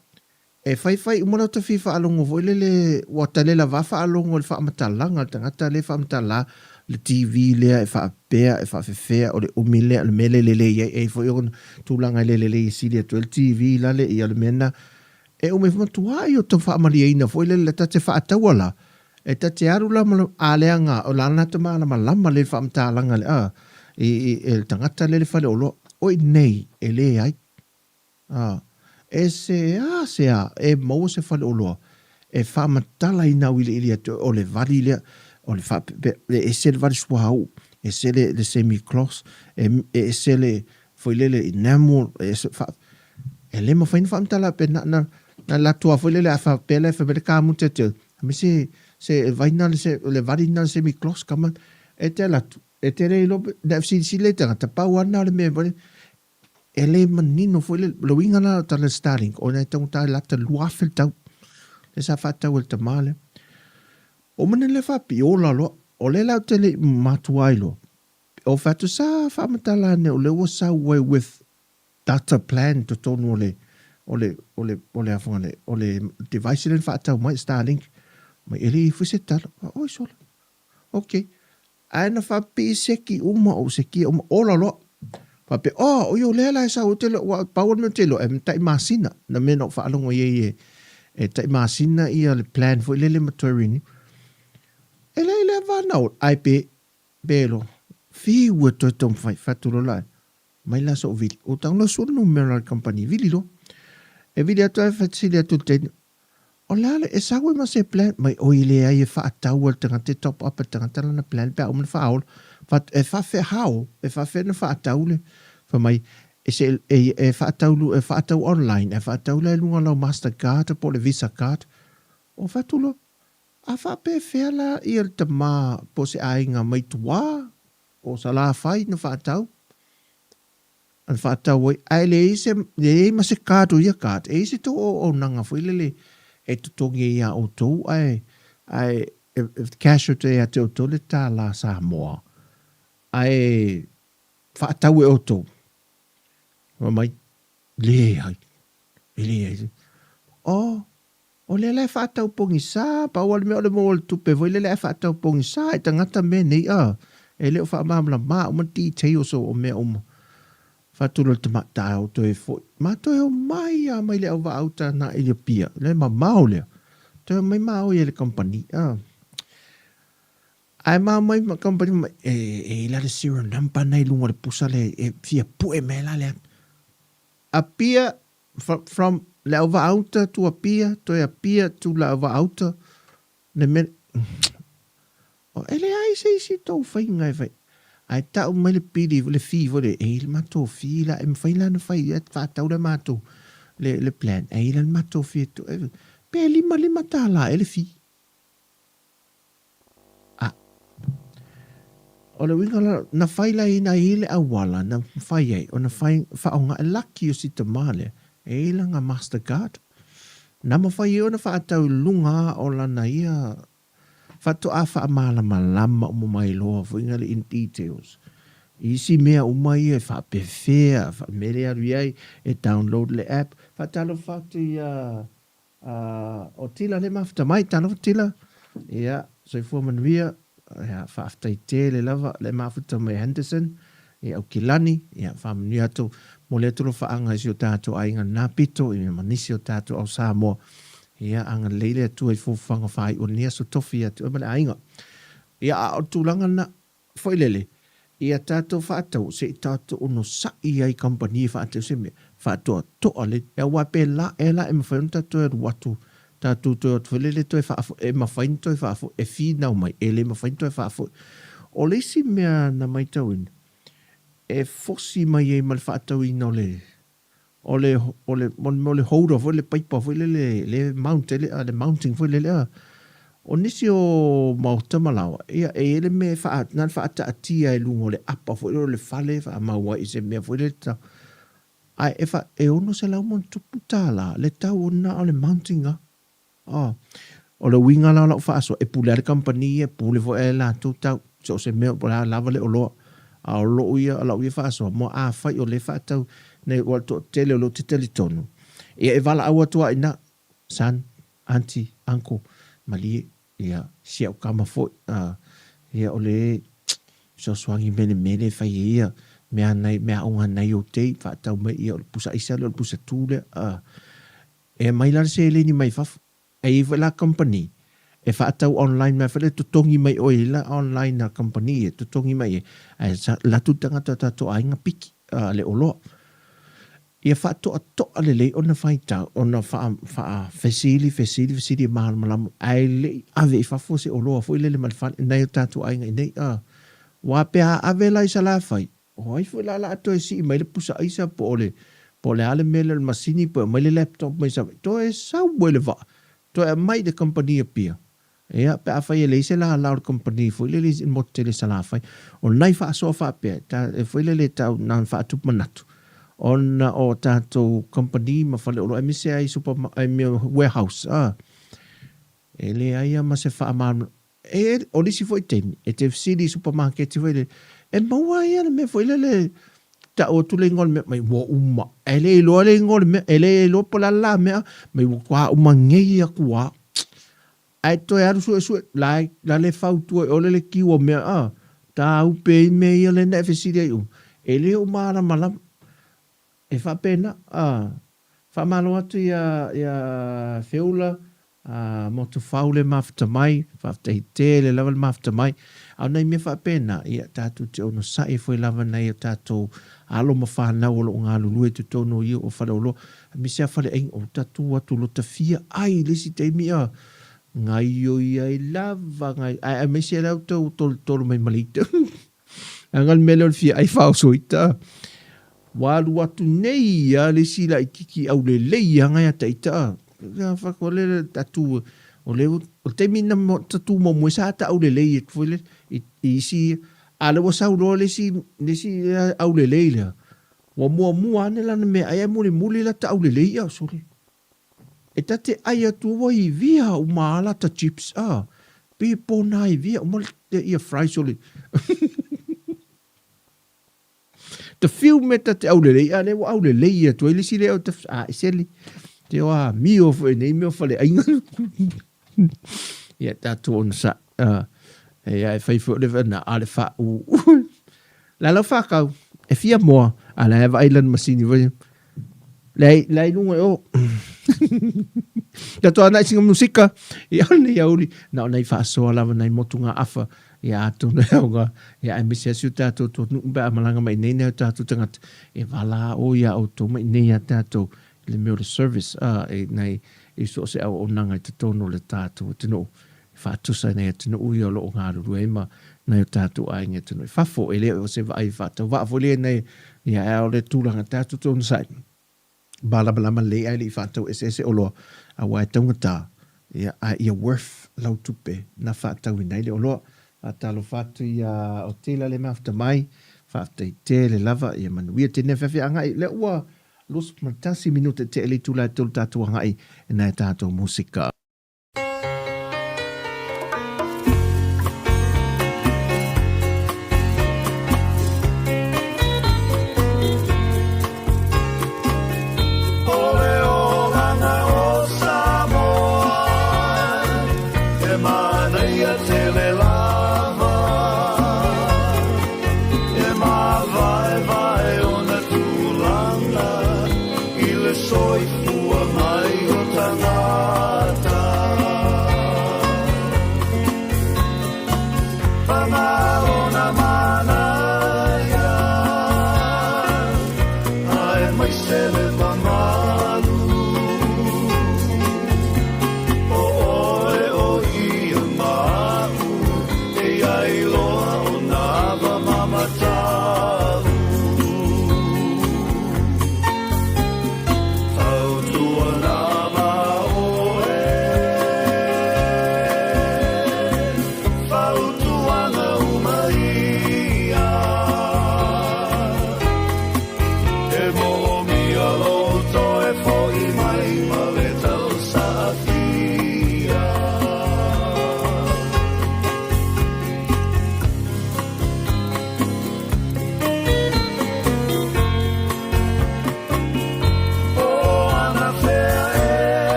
E faifai uma lau tafia faalogo foi lele ua tale lava faalogo i le faamatalaga a le tagata lea e faamatala le TV lea e faapea e faafefea o le umi lea o le mea lea e lelei ai e i ai foi ona tulaga e le lelei e sili atu ai le TV lale ia o le mea lena e umi ai matuai o tau faamalieina foi lele ta te faataua la e ta te alu la ma a leaga o la na te malamalama lelei le faamatalaga le a i i le tagata lea i le faleoloa o i nei e leai. Ā, e seāseā e maua se faleoloa e faamatalaina auiliili atu ai, o le vali lea, o le faapepe, e ese le vali suauu, ese le, le semi gloss, e, e ese le, foi lele enamel, e ese, faa, e le mafai ona faamatala pe na, na, na alu atu lava foi lele a faapea la e fai mai le kamuta te, me se, se vai na le, se, le vali na le semi gloss, come on, e te alu atu, e te le iloa pe, na silasila i tagata, pau lava lena o le mea, E le manino foi le, le uiga la o tala Starlink, ona e taugata lata 2000 le tau. Lea sa faatau e le tama lea. O mana lea faapiola loa, o lea la ou te le i matua ai loa. O fai atu sa faamatala ane o lea ua sau ai with data plan totonu o le, o le, o le, o le afoga le, o le device lea na faatau mai, Starlink. Mai e le i foi se tala. Oi sola. Ok. Ae na faapipii seki uma ou sekia uma, ola loa. Faapea, oh, oi o lea la e sau ou te iloa, ua pau o le mea ou te iloa, e tai masina, na mea na ou faalogo i ai e, e tai masina ia le plan foi lele ma toe renew. E leai lea va na ola, ae pe, pe loa, fiu e toe taumafai, fai atu loa la, mai la so'u vili. Ua tago loa sua le numera o le kamupani, vili loa. E vili atu ae fesili atu i le teine, O le a le, e sau ai ma se plan? Mai, oi leai e faatau e le tagata e top up e le tagata lana plan pe a uma ona faaola. Fai atu, e faafefea, how? E faafefea ona faatau le, fai mai, e se, e, e faatau, e faatau online, ae faatau la i luga o lau master card po o le visa card. Ou fai atu loa, a faapefea la ia le tama po o se aiga mai tua o Salafai na faatau? Ana faatau ai, ae leai se, leai ma se card o ia card, e i ai se tou auaunaga foi lele e totogi ai ia outou, ae, ae e, e cash atu ai ia te outou le tālā Samoa, ae faatau e outou. Fai mai, leai, e leai se, oh, O lea la e faatau pogisa, pau lava le mea o le maua o le tupe foi lele ae faatau pogisa i tagata mea nei a, e le o faamalamalama uma details o mea uma. Faatulou le tamaitai o toe foi, ma toe omai lava mai le auvaauta na i Apia, le mamao lea, toe omai maoi e le kamupani a. Ae ma omai ma kamupani fai mai, e, e i la le serial number na i luga o le pusa lea e fia pue mai la le ata. Apia From le auvaauta to Apia toe Apia to le auvaauta le mea e leai se isi tou faiga e fai ae tau mai le pili le fee foi lea e i ai le matou fee la e mafai la ona fai e faatau le matou le plan e i ai la le matou fee pe $55 ea le fee. A. O le uiga la, na fai la ina i le auala na fai ai, ona fai, faaaoga e laki o si tama lea, e i ai lana master card. Na mafai ai ona faatau i luga o lana ia faatoa faamalamalama uma mai loa foi na le in details. I isi mea uma ia e faapefea, mea lea e alu i ai, e download le app. Faatalofa atu ia. O Tila le mafuta mai, talofa Tila. Ia, soifua manuia. Ia, faafetai tele lava le mafuta mai Henderson. Ia, Aukilani, ia, faamanuia atu. Momoli atu lau faaga i si o tatou aiga lena pito, ia ma nisi o tatou au Samoa. Ia, agalelei le Atua i fuafuaga faaiu o lenei aso tofi ia te oe ma le aiga. Ia, a o le tulaga lena, foi lele, ia tatou faatau, se i tatou onosai ai i kamupani e faatau se mea, faatoatoa lelei. Aua pe la ea la e mafai ona tatou toe alu atu, tatou toe o atu foi lele toe faafoi, e mafai ona toe faafoi, e finau mai, e le mafai ona toe faafoi. O le isi mea na matauina, e fosi mai ai ma le faatauina o le o le o le o le mea o le holder foi le paipa foi lele le mount ai le le mounting foi lele a. O nisi o maota ma laoa, ia e i ai le mea e faa na ona faataatia i luga o le apa foi lele o le fale e faamau ai i se mea foi lele tau ae e fa e $600+ le tau o na o le mounting lava. Oh. O le uiga la o lau faasoa, e pule lava le kamupani ia, e pule foi lava e latou tau, so o se mea po o le a lava le oloa. A o lou ia, o lau ia faasoa, mo afai o lea e faatau nei ua toatele o lea ou te talitonu, ia e valaau atu lava i ina, son, aunty, uncle, malie, ia, si au tama foi, a, ia o le fesoasoani mai le mea lea e fai ai ia mea nai, meaaoga nai ou tei, faatau mai ia o le pusa aisa lea o le pusa tu lea, a. E aumai la le seleni mai fafo. E i ai foi la kamupani e faatau online mai foi lea totogi mai oe i la online a kamupani e totogi mai ai ae alu atu le tagata o tatou aiga piki le oloa. Ia faatoatoa lelei ona faitau ona faafesili fesili fesili e malamalama ae le i ave i fafo se oloa foi lele ma le fale nai o tatou aiga i nei aua pe a ave la i Salafai O ai foi la o le a toe sii mai le pusa aisa po o le po o le a le mea lea o le masini po o aumai le laptop mai Savaii, toe sau ai le vaa, toe aumai i le kamupani Apia. Ia, pe afai e leai se lala o le kamupani foi lele i le motu tele i Salafai. O nai faasoa faapea, ta, e foi lele e tau na ona faatupu manatu, ona o tatou kamupani ma faleoloa aemaise lava i super, i mea warehouse, a, e leai lava ma se faamalamalamaga. E, o le isi foi taimi, e te fesili i supamaketi foi lele, e maua ai le mea foi lele, tau atu le igoa o le mea, mai ua uma. E le iloa le igoa o le mea, e le iloa po o le a le la mea, mai ua matua uma nei atu lava. Ae toe alu suesue, la e, la le fautua i o le le kiu o mea, a, tāupe ai mea ia lea na e fesili ai uma. E le o malamalama. E faapena, a, faamalo atu iā, iā Feula, a, Motofau le mafuta mai, faafetai tele lava le mafuta mai. A o nai mea faapena, ia, tatou te onosai foi lava nai o tatou alo ma fanau o lo o galulue i totonu o ia o faleoloa, aemaise lava faleaiga, o tatou atu lotafia ai i le isi taimi, a, gaioi ai lava, gaioi, ae aemaise la outou tolotolo mai ma le ita. Leaga le mea lea o le fia ai faaoso ita. Ua alu atu nei a le isi laititi aulelei lava ia te ita. O le tatu o le o le taimi na tatu muamua sa ta aulelei atu foi le i isi a lea ua sau loa le isi le isi aulelei lea. Ua muamua ane lana meaai ae mulimuli lata aulelei ia sole. E ta te ai atu ua ivia uma a lata chips a pe pona ivia uma le ia fries o le ta fiu me ta te aulelei a lea ua aulelei atu ai le isi lea o ta a e seli te o amio foi nei mea o faleaiga ia tatou onosai a ia e fai foi o le na a le faauu la lau whakau e fia moa a la e vaai lana masini foi Leai, leai luga i o. Tatou anai singa musika, ia o nei auli, na o nei faasoa lava nai motu ngā afa, ia atonu e aoga, ia aemaise a si o tātou atunuu pe a malaga mai nei nai o tātou tangata, e vala o ia outou mai nei a tātou i le mea o le service, a, e nai i so o se auaunaga i totonu o le tātou atunuu. E faatusa i nai atunuu ia o lo o galulue ai ma nai o tātou aiga i atunuu i fafo. E le o se vaai faatauvaa foi lea nei, ia ae o le tulaga tātou te onosai, malamalama lelei ae le i faatau eseese oloa, aua e taugata, ia, ae ia worth lau tupe na faatauina ai le oloa. Faatalofa atu ia Otila le mafuta mai, faafetai tele lava, ia manuia tēnei awhiawhi agai, lea ua 21 minute tea i le itula e tolu tātou agai e nai a tātou musika. O le olaga o Samoa.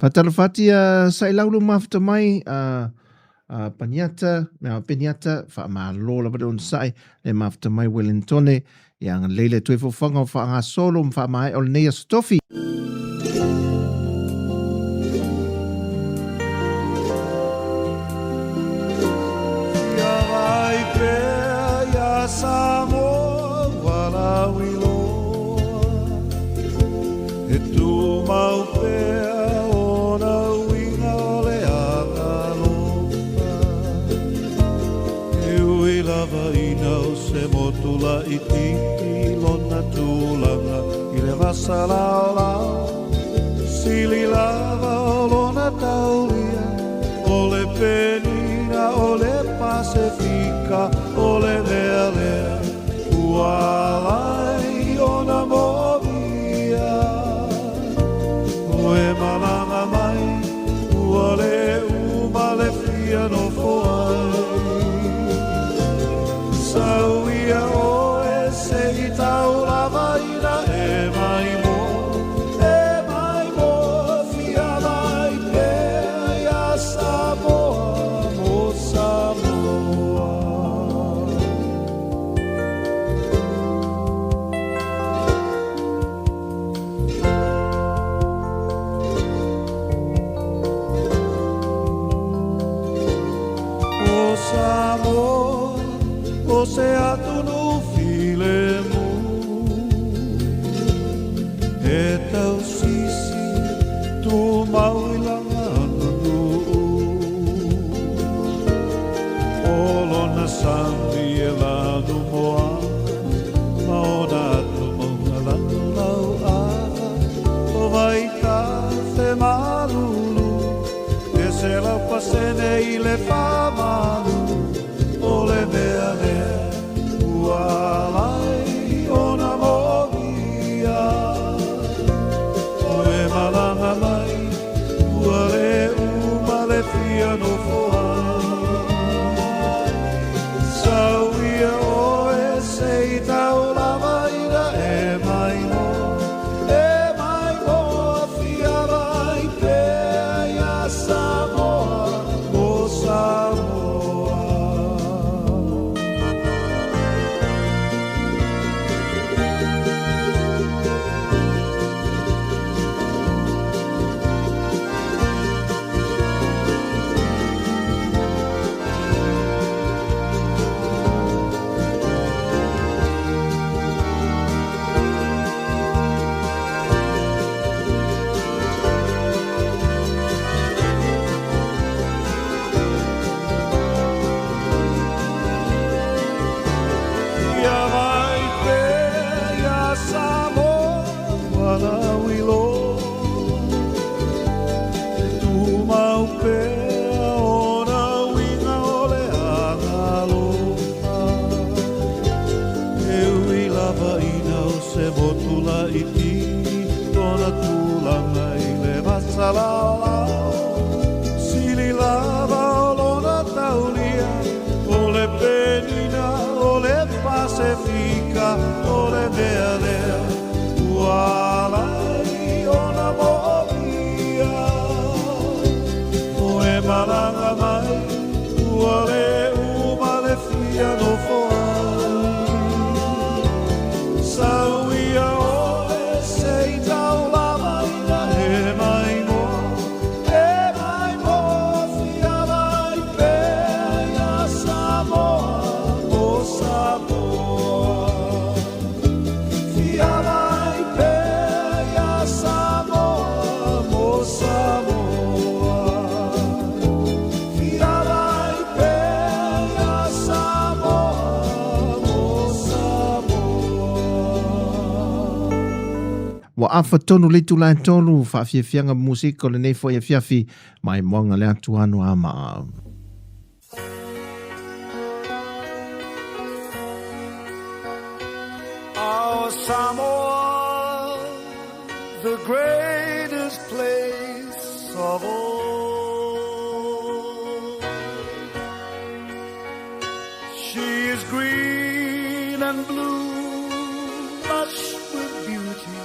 Faatalofa atu ia Sailau lo mafuta mai a a Paniata, a Peniata, faamalo lava le onosai, le mafuta mai Wellingtone, ia agalelei le Atua i fofoga o faagasolo ma faamaea o lenei aso tofi. Fia vai pea ia Samoa ua lauiloa, E tumau pea ona uiga o le agalofa. E ui lava ina o se motu laitiiti lona tulaga i le vasa laolao, sili lava o lona taulia, o le Penina, o le Pasefika, o le mea lea ua ala ai ona moomia. O e malaga mai, ua le uma le fia nofo ai. Sau ia oe se i tau lava ina e maimoa, e maimoa fia mai pea ia Samoa mo Samoa. O Samoa, o se atunuu filemu, e tausisi tumau i lana aganuu. O lona sami e lanu moana, ma ona atumauga lanu lauava, o vaitafe malulu, e 100% i le faamalu, o le mea lea ua ala ai ona moomia. O e malaga mai, ua le uma le fia nofo ai. Sau ia oe se i tau lava ina e maimoa, e maimoa fia mai pea ia Samoa mo Samoa. Ia vai pea ia Samoa ua lauiloa, e tumau pea ona uiga o le agalofa. E ui lava ina o se motu laitiiti lona tulaga i le vasa laolao, sili lava o lona taulia, o le Penina, o le Pasefika, o le mea lea ua ala ai ona moomia. O e malaga mai, ua le uma le fia nofo ai. Sau ia oe se i tau lava ina e maimoa, e maimoa fia mai pea ia Samoa mo Samoa. Fia mai pea ia Samoa mo Samoa. Fia mai pea ia Samoa mo Samoa. Ua afa tonu le itula e tolu, faafiafiaga musika o lenei foi afiafi, maimoaga le atu anu a maa. Oh, Samoa, the greatest place of all. She is green and blue, lush with beauty,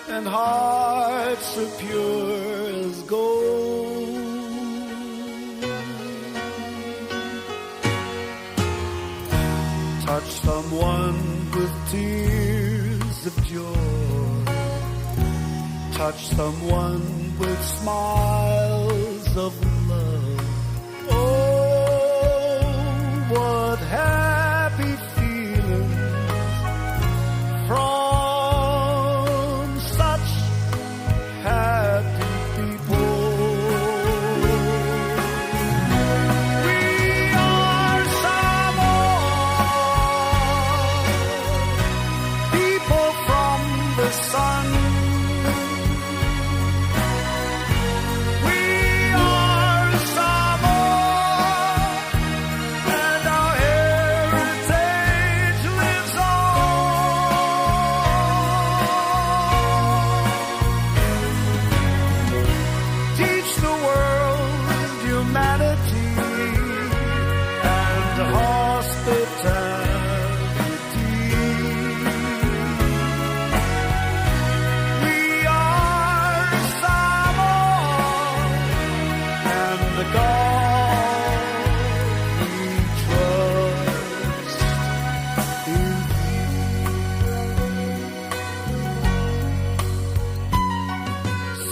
And hearts are pure as gold. Touch someone with tears of joy. Touch someone with smiles of love. Oh, what happy feelings from such happy people. We are Samoa, people from the sun. We are Samoa, and our heritage lives on. Teach the world humanity and hospitality. We are Samoa, and the God we trust is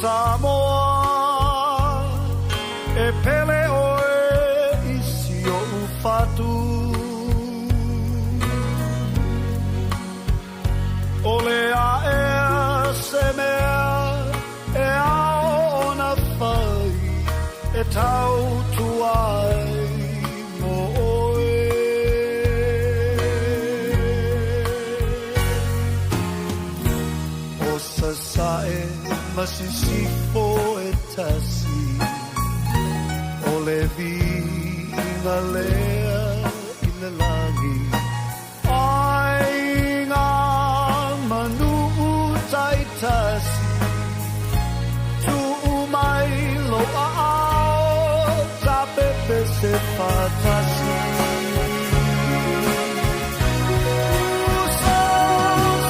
Samoa, e pele oe i si o'u fatu. O le aea se mea e ao ona fai e tautua ai mo oe. O Sasae ma Sisifo e tasi, o le viiga lea i le lagi. Aiga ma nuu taitasi, tuu mai lou aao, tapepese faatasi. Uso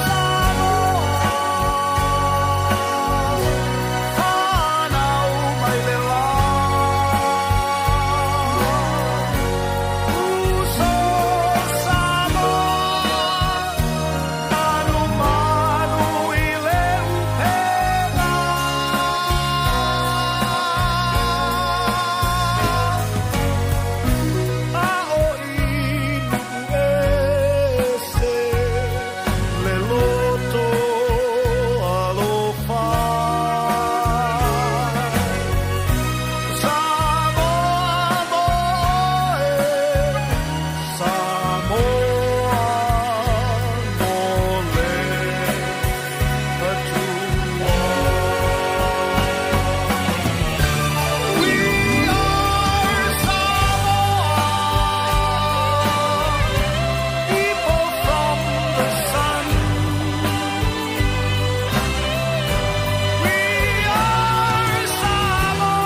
Samoa, fanau mai le la. Uso Samoa, manumanu i le upega. A o i nuu ese le loto alofa. Samoa mo oe, Samoa mo le Atua. We are Samoa, people from the sun. We are Samoa,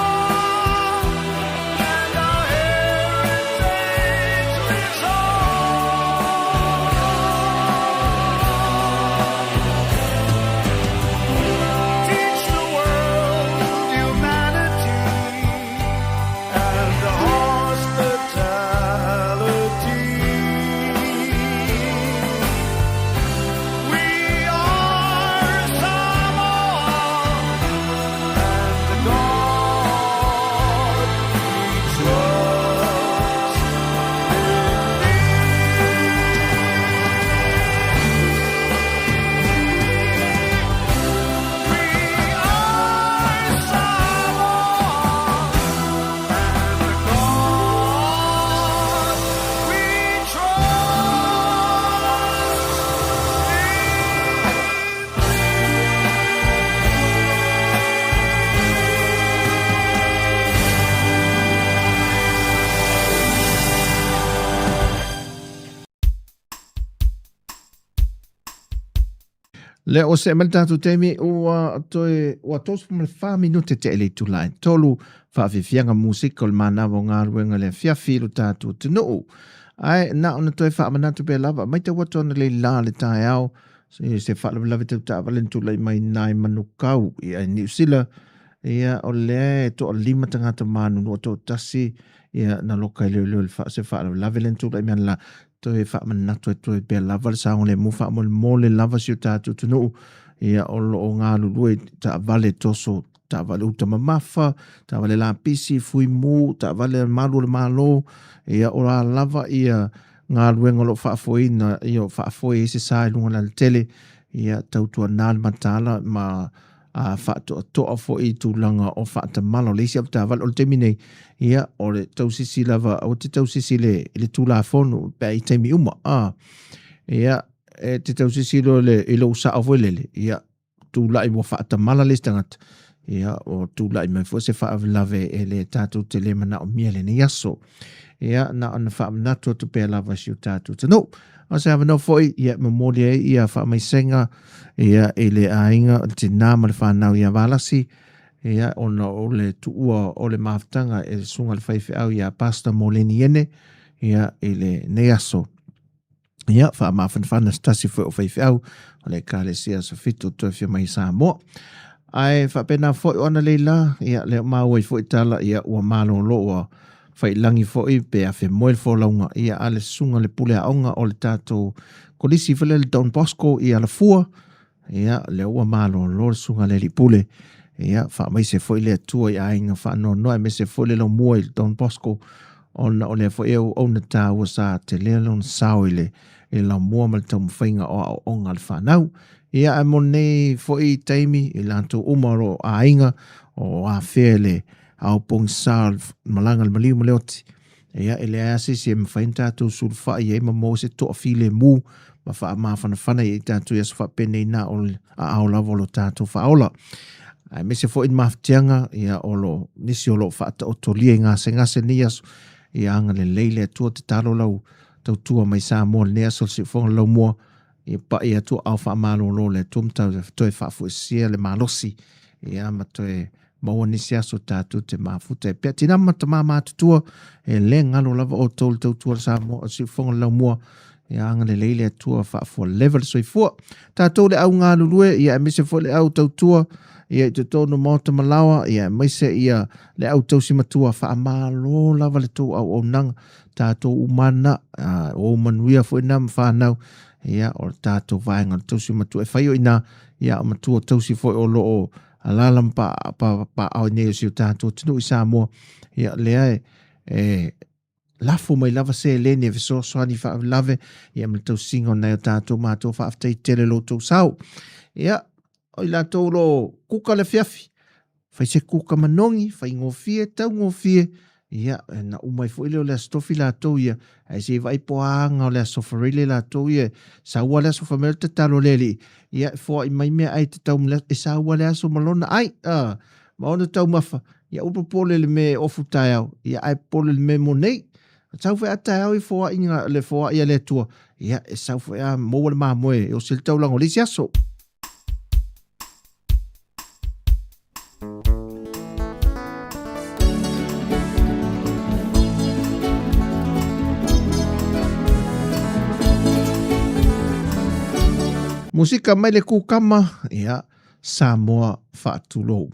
and our heritage lives on. Teach the world humanity and hospitality. We are Samoa, and the God we trust We are Samoa, and the God we trust Le o se mai tatou taimi ua toe ua 34 minute te ele itula e tolu whaafifianga musika o le manawa o galuega le afiafi i lo tatou atunuu. Ae na ona toe faamanatu pea lava, mai tau atu ana le la le taeao. Se faalavelave tau taavale na tulai mai nai Manukau ia i Niu Sila, ia o lea e toalima tagata manunu o toatasi ia na loka i leoleo i se faalavelave lea na tulai mai anala. Toe faamanatu atu ai pea lava le saogalemu faamolemole lava si o tatou atunuu ia o lo o galulue i taavale toso, taavale uta mamafa, taavale lapisi, fuimu, taavale a malu o le Malo, ia o a lava ia galuega o lo o faafoeina, ia o faafoe ai se sa i luga o le alatele, ia tautuana le mataala ma a faatoatoa foi i tulaga o faatamala o le isi avetaavale. O le taimi nei, ia o le tausisi lava, aua te tausisi i le, i le Tulafono pe a i taimi uma, a. Ia, e te tausisi loa i le, i lou sao foi lele, ia, tulai ua faatamala le isi tagata, ia, ua tulai mai foi se faalavelave e le tatou te le manaomia i lenei aso. Ia, na ona faamanatu atu pea lava i si o tatou atunuu. A o se avanoa foi, ia, e momoli ai ia faamaisega, ia, i le aiga, le tinā ma le fanau ia Valasi, ia, ona o le tuua o le mafutaga e le susuga i le faifeau ia Pastor Moleni Ene, ia, i lenei aso. Ia, faamafanafana se tasi foi o faifeau o le Ekalesia Aso Fitu o toe afio mai i Samoa. Ae faapena foi o analeila, ia, lea ua maua ai foi tala, ia, ua malolo ua faiilagi foi pe afemoe le folauga, ia, a le susuga i le pule aoga o le tatou kolisi foi lea le Don Bosco i Alafua, Ia, lea ua malolo le susuga i le alii pule. Ia, faamaise foi le Atua i aiga faanoanoa, aemaise foi le laumua i le Don Bosco, ona o lea foi e auauna taua sa tele lona sao i le i le laumua ma le taumafaiga o aoaoga a le fanau. Ia, ae mo lenei foi taimi, i latou uma o lo o aiga o afea i le ao pogisa o le malaga a le maliu ma le oti, Ia, e leai lava se isi e mafai ona tatou sulufai i ai ma maua se toafilemu ma faamafanafana i ai tatou i aso faapenei na o le aao lava o lo tatou faaola. Aemaise foi le mafatiaga, ia, o lo nisi o lo o faataotolia i gasegase i lenei aso, ia agalelei le Atua, tatalo lau tautua mai Samoa i lenei aso o le siufofoga o le laumua, ia pai atu aao faamalolo o le Atua ma toe faafoisia le malosi, ia, ma toe maua nisi aso tatou te mafuta ai pea. Tina ma tama matutua, e le galo lava outou le tautua le Samoa, o siufofoga le laumua, ia agalelei le Atua faafua leva le soifua. Tatou le au galulue, ia aemaise foi le au tautua, ia i totonu maota ma laoa, ia aemaise ia le au tausi matua, faamalo lava le tou auaunaga, tatou umana, o manuia foi na ma whanau, ia o le tatou vaega o le tausi matua e whai o ina, ia o matua tausi foi o lo o alaala ma pa, pa, paao i nei o si o tatou atunuu i Samoa, ia lea e, e lafo mai lava seleni e fesoasoani faalavelave ia ma le tausiga o nai o tatou matua. Faafetai tele lo outou sao. Ia, o i latou o lo o kuka le afiafi, fai se kuka manogi, faigofie, taugofie, ia, na uma ai foi lea o le Aso Tofi latou ia, ae se i vaai po o a aga o le Aso Faraile latou ia, sau lava le aso fai mai o le tatalo a le Alii, ia e foai mai meaai tatau ma le aso, e sau lava le aso ma lona ai, a, ma ona taumafa, ia aua popole i le mea e ofu taeao, ia ae popole i le mea mo nei. Sau foi a taeao i foaiga, le foai a le Atua, ia e sau foi a maua le mamoe e osi ai le taulaga o le isi aso. Musika mai le kukama, ia, Samoa faatulou.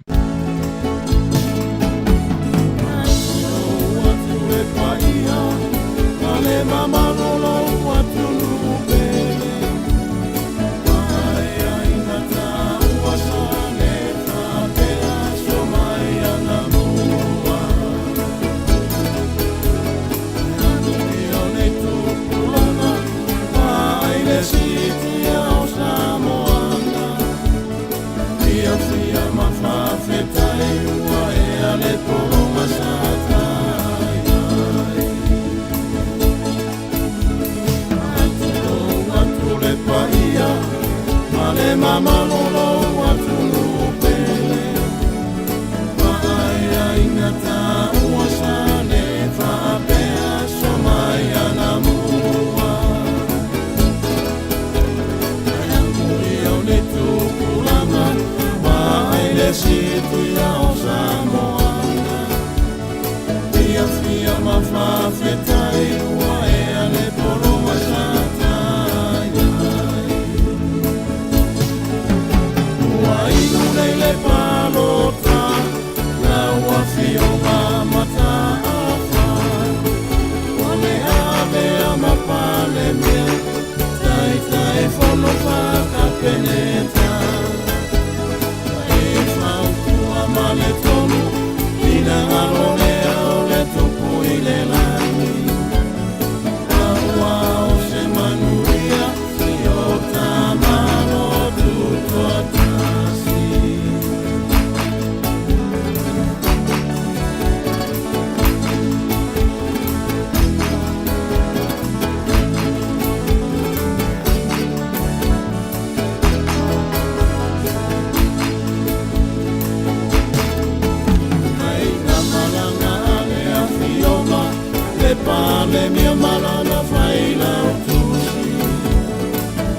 Palemia malana failautusi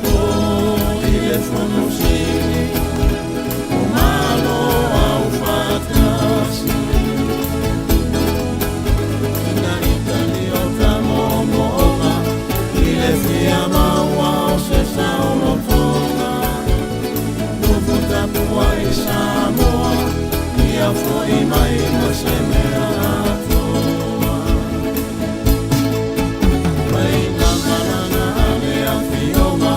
O i le fono sili O Malo aufatasi Ina itali o ta moomooga I le fia maua o se saolotoga Tupu tapuai Samoa Ia fo'i mai ma se mea atoa Faina malana a le afioga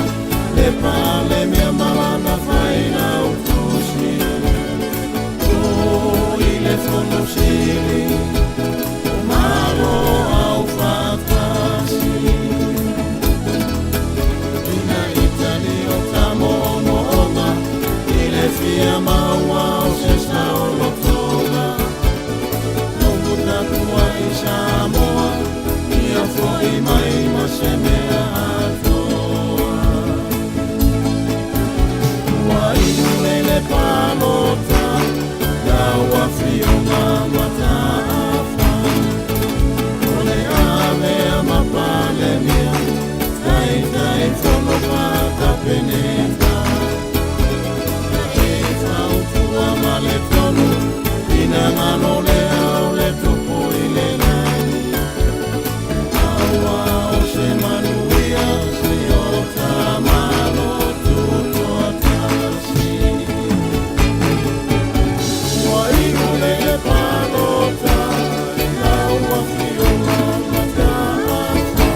Le Palemia malana failautusi O i le fono sili O Malo aufatasi Ina itali o ta moomooga I le fia maua o se saolotoga Tupu tapuai Samoa Ia fo'i mai ma se mea atoa Ua inu nei le palota Lau afioga Mata'afa O le avea ma Palemia Taitaifono faa-Kapeneta E fautua ma le tonu Finagalo lea o le Tupu i le lagi Aua o se manuia Si o ta Malo tutoatasi Ua inu nei le palota Lau afioga Mata'afa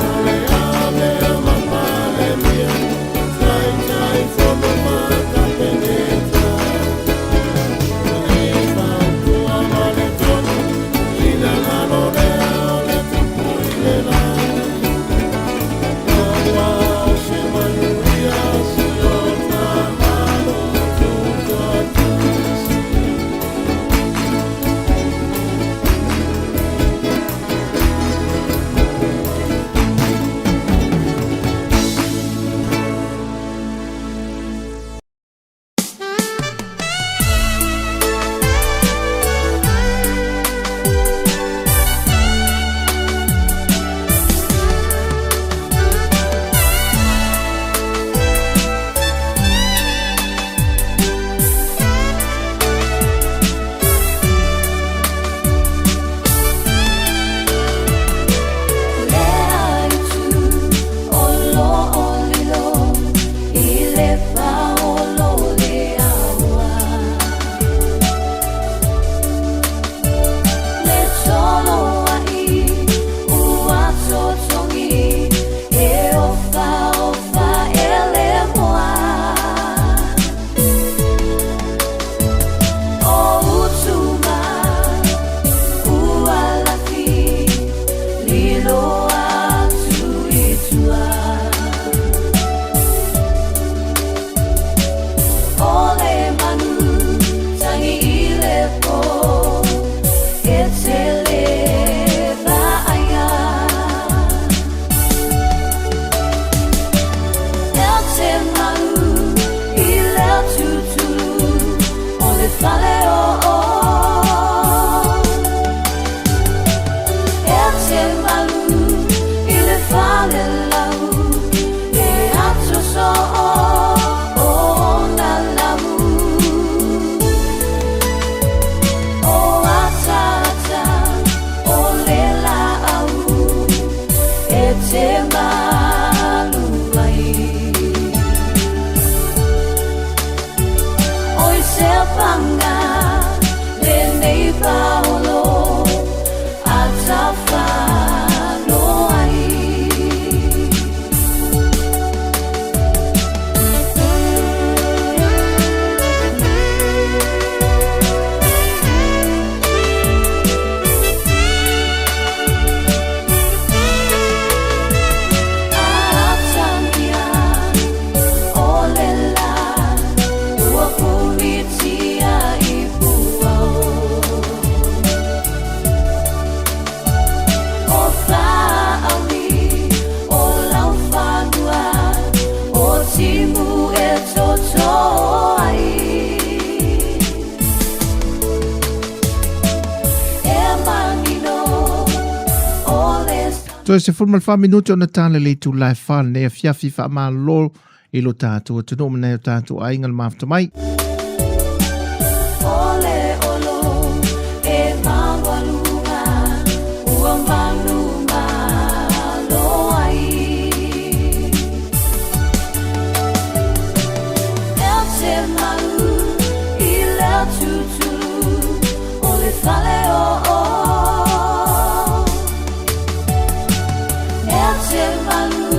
O le avea ma Palemia Taitaifono faa-Kapeneta E fautua ma le tonu Finagalo lea o le Tupu i le lagi Aua o se manuia Si o ta Malo tutoatasi. Le aitu o loo lilo i le paolo le aua. Le solo ai ua totogi e ofa ofa e le moa. O utuma ua lafi lilo atu i tua. O le manu tagi i le po e tele vaaia. E te mau i le tutulu o le fale o o. E te malu i le fale lau e ato so o o na lau. O atata o le laau e te malu ai. Oi se panga lenei paolo atafano ai. Atamia o le la ua pumitia i puao. Toe 14 minute ona tala le itula e 4 lenei afiafi. Faamalo i lo tatou atunuu ma nai o tatou aiga le mafuta mai. O le olo e maualuga ua manumalo ai. E te malu i le tutulu o le fale o E te malu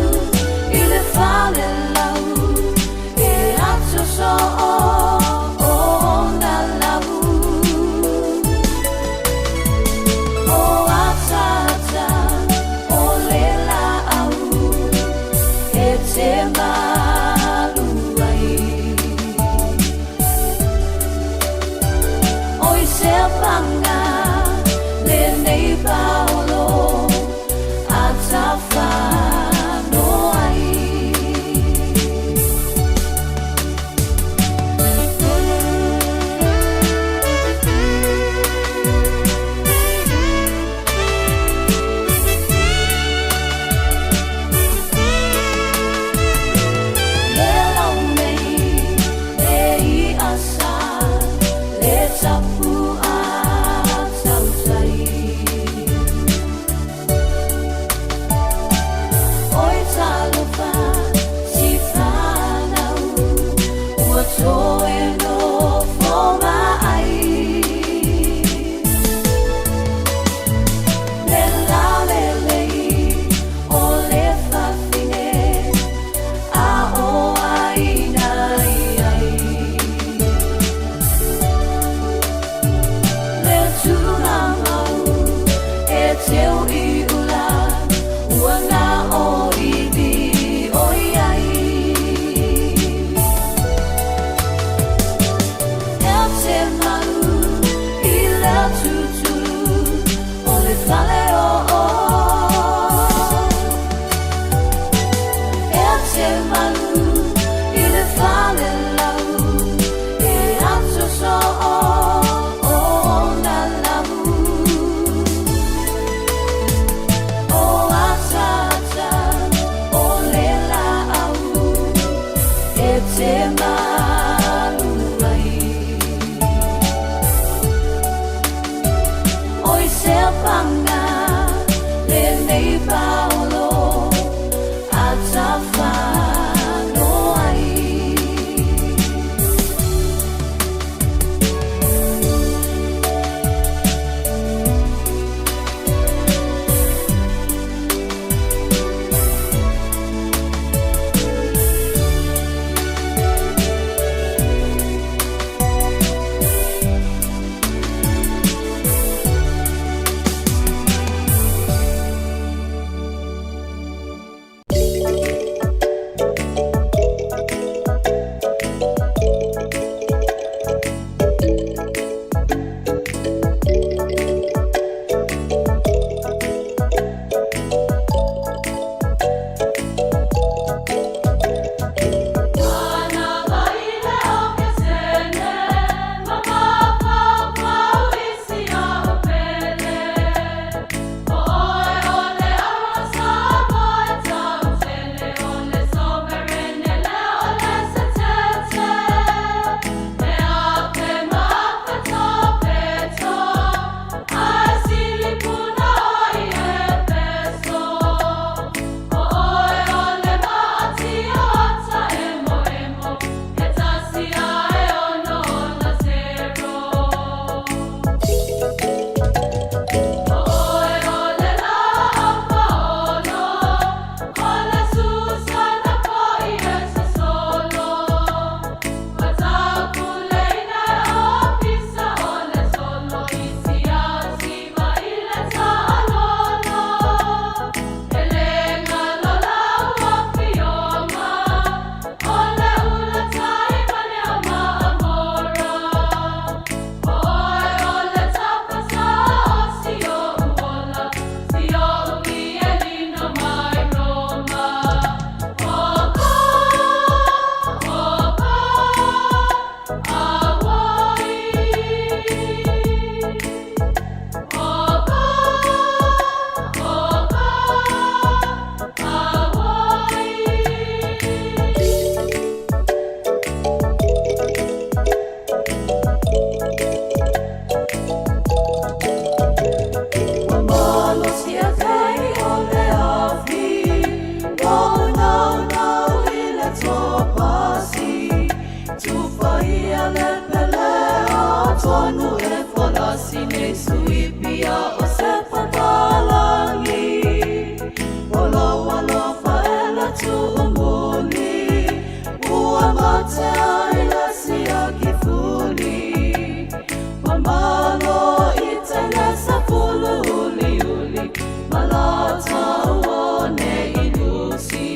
i le fale lau e ato so o na lau. O atata o le laau e te malu ai. O i se panga lenei paolo atafano ai. Le lau nei, le i asa, le tapu a tautai. Oi talofa, si whanau, ua toe nofo mai. Le lalelei o le fafine, a o aina i ai. Le tūnamau e teu i ula, ua ngā o iwi o i ai. Paia le pele atonu e folasi nei sui pia o se papalangi. O lau alofa e le tuumuli, ua matea i le siaki fuli. Mamalo i tele sa fulu uli uli, malata ua ne ilusi.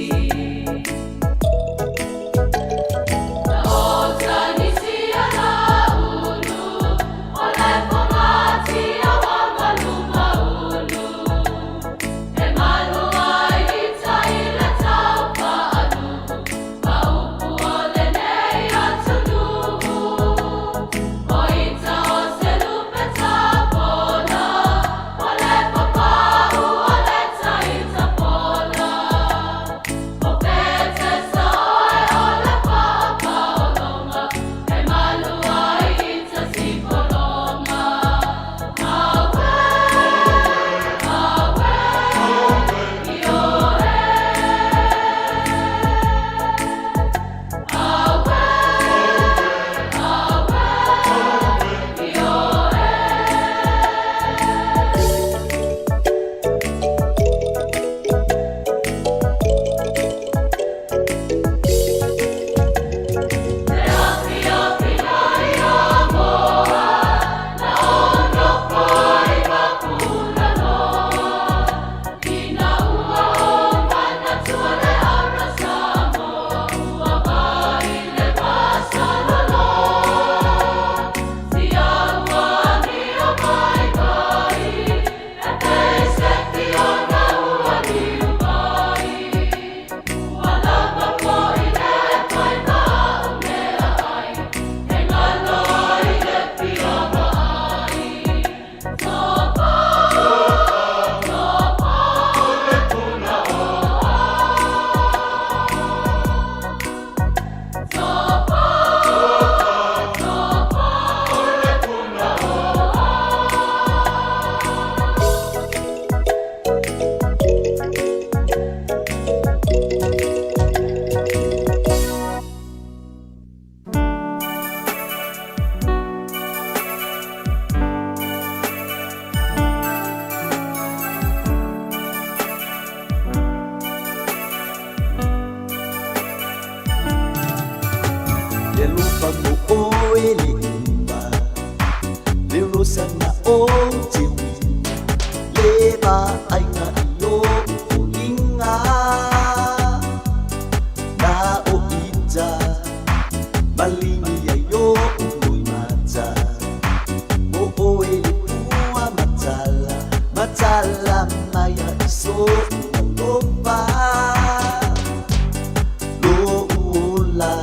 Le lofa mo oe le uma, le rosana o te wina, le vaaiga i o foliga. Na o ita, maligi ai o loimata, mo oe le pua matala, matala mai a iso alofa. Lo ula.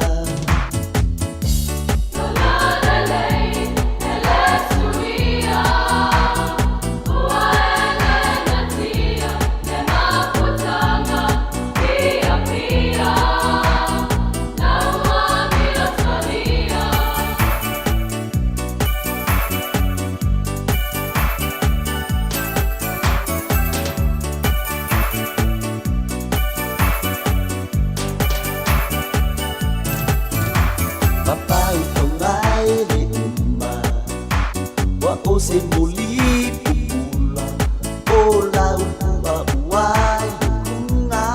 Papai tongai le uma, wa o se moli pupula, o la ua ua i kunga.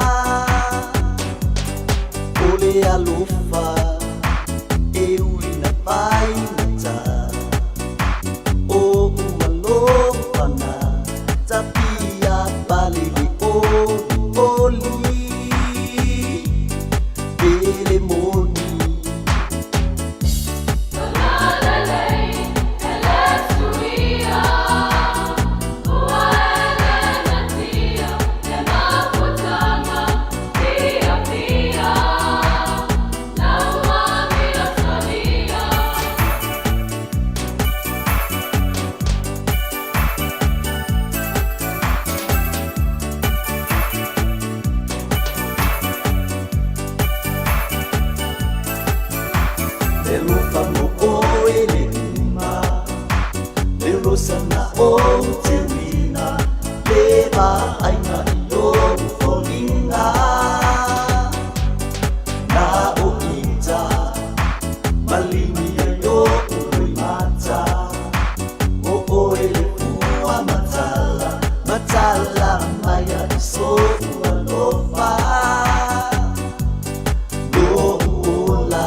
O le alofa, e uina pai mata, o ua lofa na, tapia pale le oli oli, pele moni. Lalelei, ele suia. Kali mai ai oʻu loimata, O oe le pua matala, Matala mai ai soʻu alofa, Loʻu ola.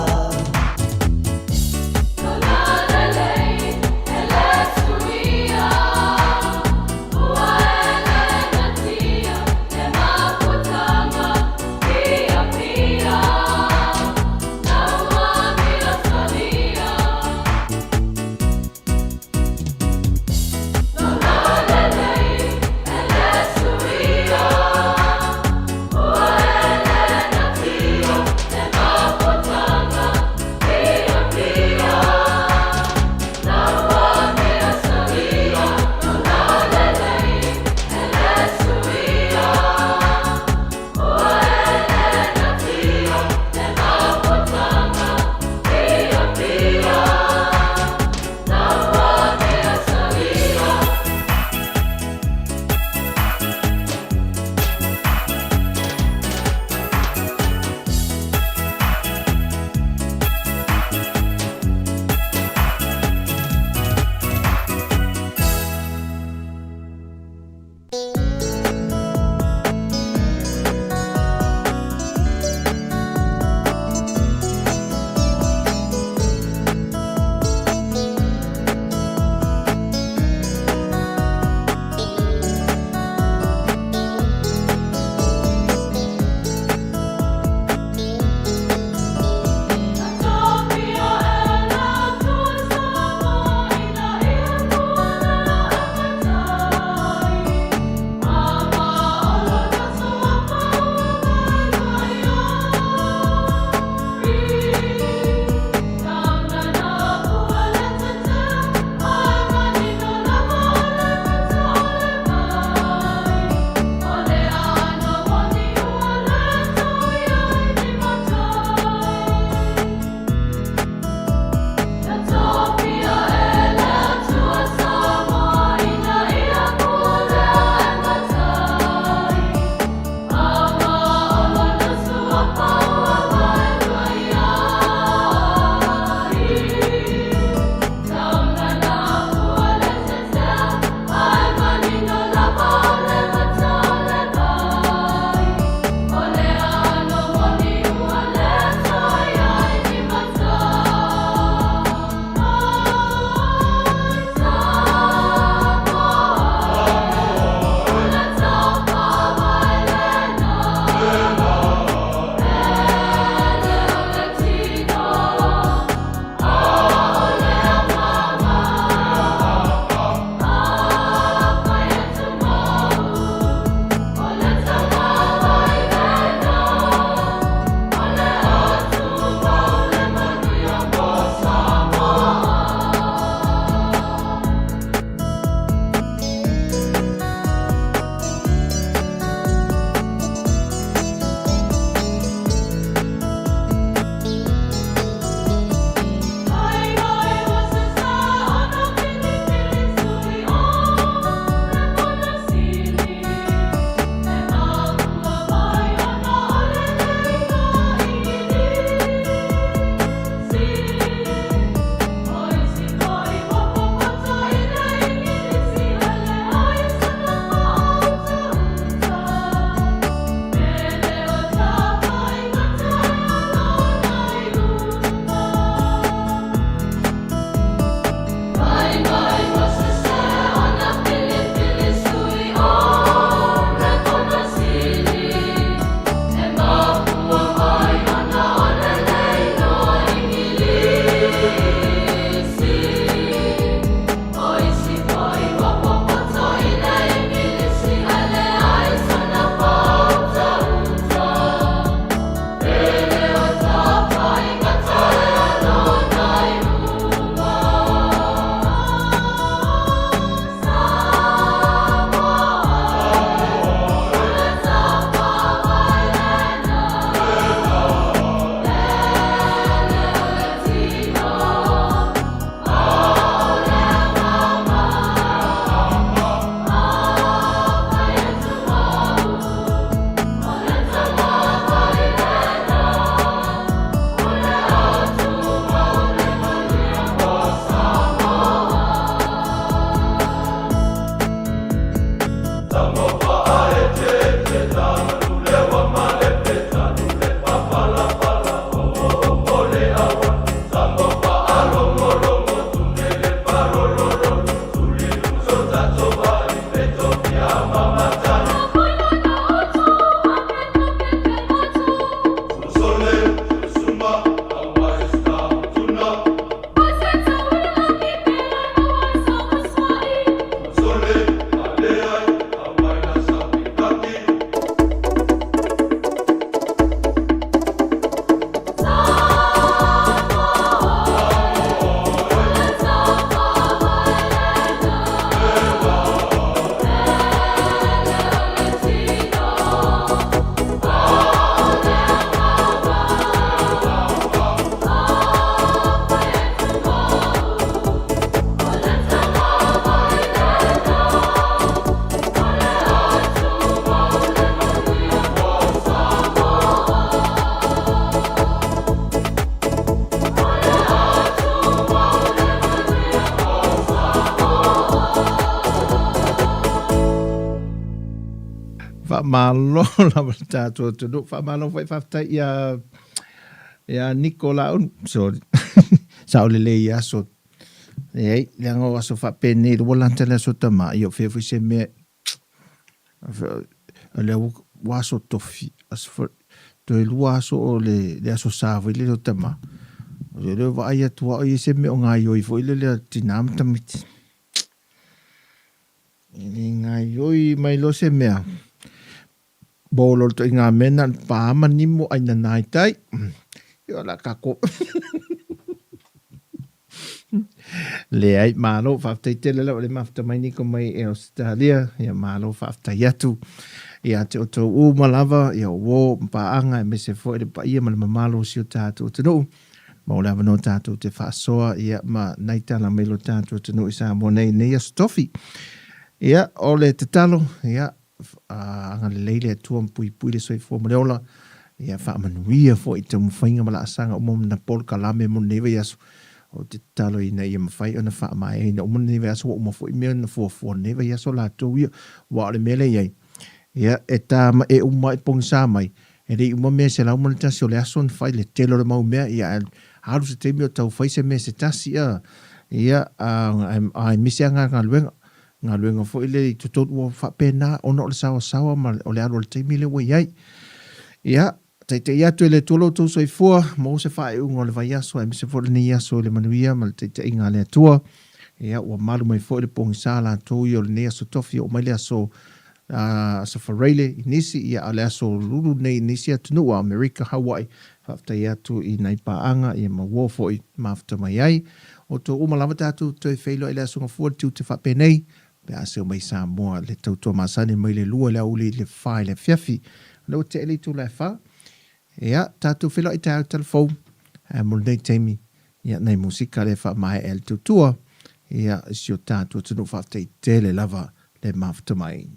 Faamalo lava le tatou atunuu. Faamalo foi faafetai ia ia Niko Launu. Sorry. Sao lelei i aso. Leai, leaga o aso faapenei ua lata le aso tama, ia o fea foi se mea o lea ua aso tofi, aso toe lua aso o le, le aso sa foi lele o tama. O lea vaai atu lava o i ai se mea o gaioi foi lele a tinā ma tamaiti. E le gaioi mai loa se mea. Bolo le toʻiga mea na o le pā ma nimo ai nana i tai. Ia o le a kākou. Leai, malo, faafetai tele lava le mafuta mai Niko mai e Ausetalia. Ia malo faafetai atu ia te outou uma lava, ia o uō ma paaga aemaise foi le paia ma le mamalu o si o tatou atunuu. Maua le avanoa tatou te faasoa ia ma nai tala mai lo tatou atunuu i Samoa nei i lenei aso tofi. Ia, o le tatalo, ia, agalelei le Atua ma puipui le soifua ma le ola, ia faamanuia foi i taumafaiga ma laasaga uma na polokalame mo lenei vaiaso. Ou te tatalo ina ia mafai ona faamaeaina uma lenei vaiaso, ua uma foi mea na fuafua lenei vaiaso latou ia, aua o le mea lea e i ai, ia, e ta ma e uma i pogisa mai, E le i uma mea 101 o le aso na fai le tele o le mau mea, ia ae alu se taimi o tau fai se mea se tasi a, ia a e misi a galuega, galuega foi lea i totonu ua faapena ona o le saoasaoa ma o le alu o le taimi lea ua i ai. Ia, taitaia atu e le Atua lo outou soifua, maua se faaiuga o le vaiaso aemaise foi lenei aso i le manuia ma le taitaiga a le Atua. Ia, ua malu mai foi le pogisa latou ia o lenei aso tofi, oo mai le aso Aso Faraile i nisi, ia a o le aso Lulu nei i nisi atunuu, Amerika, Hawaii, faafetai atu i nai paaga ia ma uo foi mafuta mai ai. Outou uma lava tatou toe feiloai i le Aso Gafua le tiute faapenei, pe a seu mai Samoa le tautua masani mai le 2 i le aoauli i le 4 i le afiafi. O lea ua tea le itula e 4. Ia, tatou feiloai taeao i tala fou, ae mo lenei taimi, ia, nai musika lea e faamaea ai le tautua, ia, i si o tatou atunuu faafetai tele lava le mafuta mai.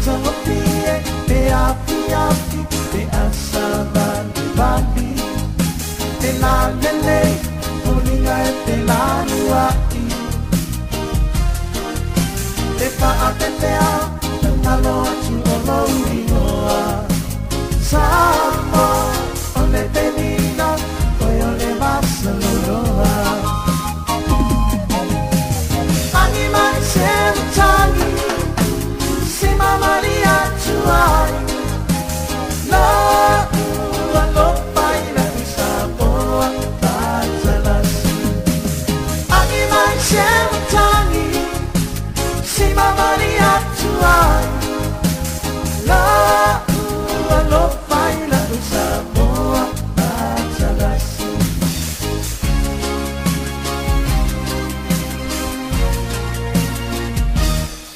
Matagofie pe afiafi pe asavalivali Te lalelei foliga e felanua'i Te faapeapea tatalo atu.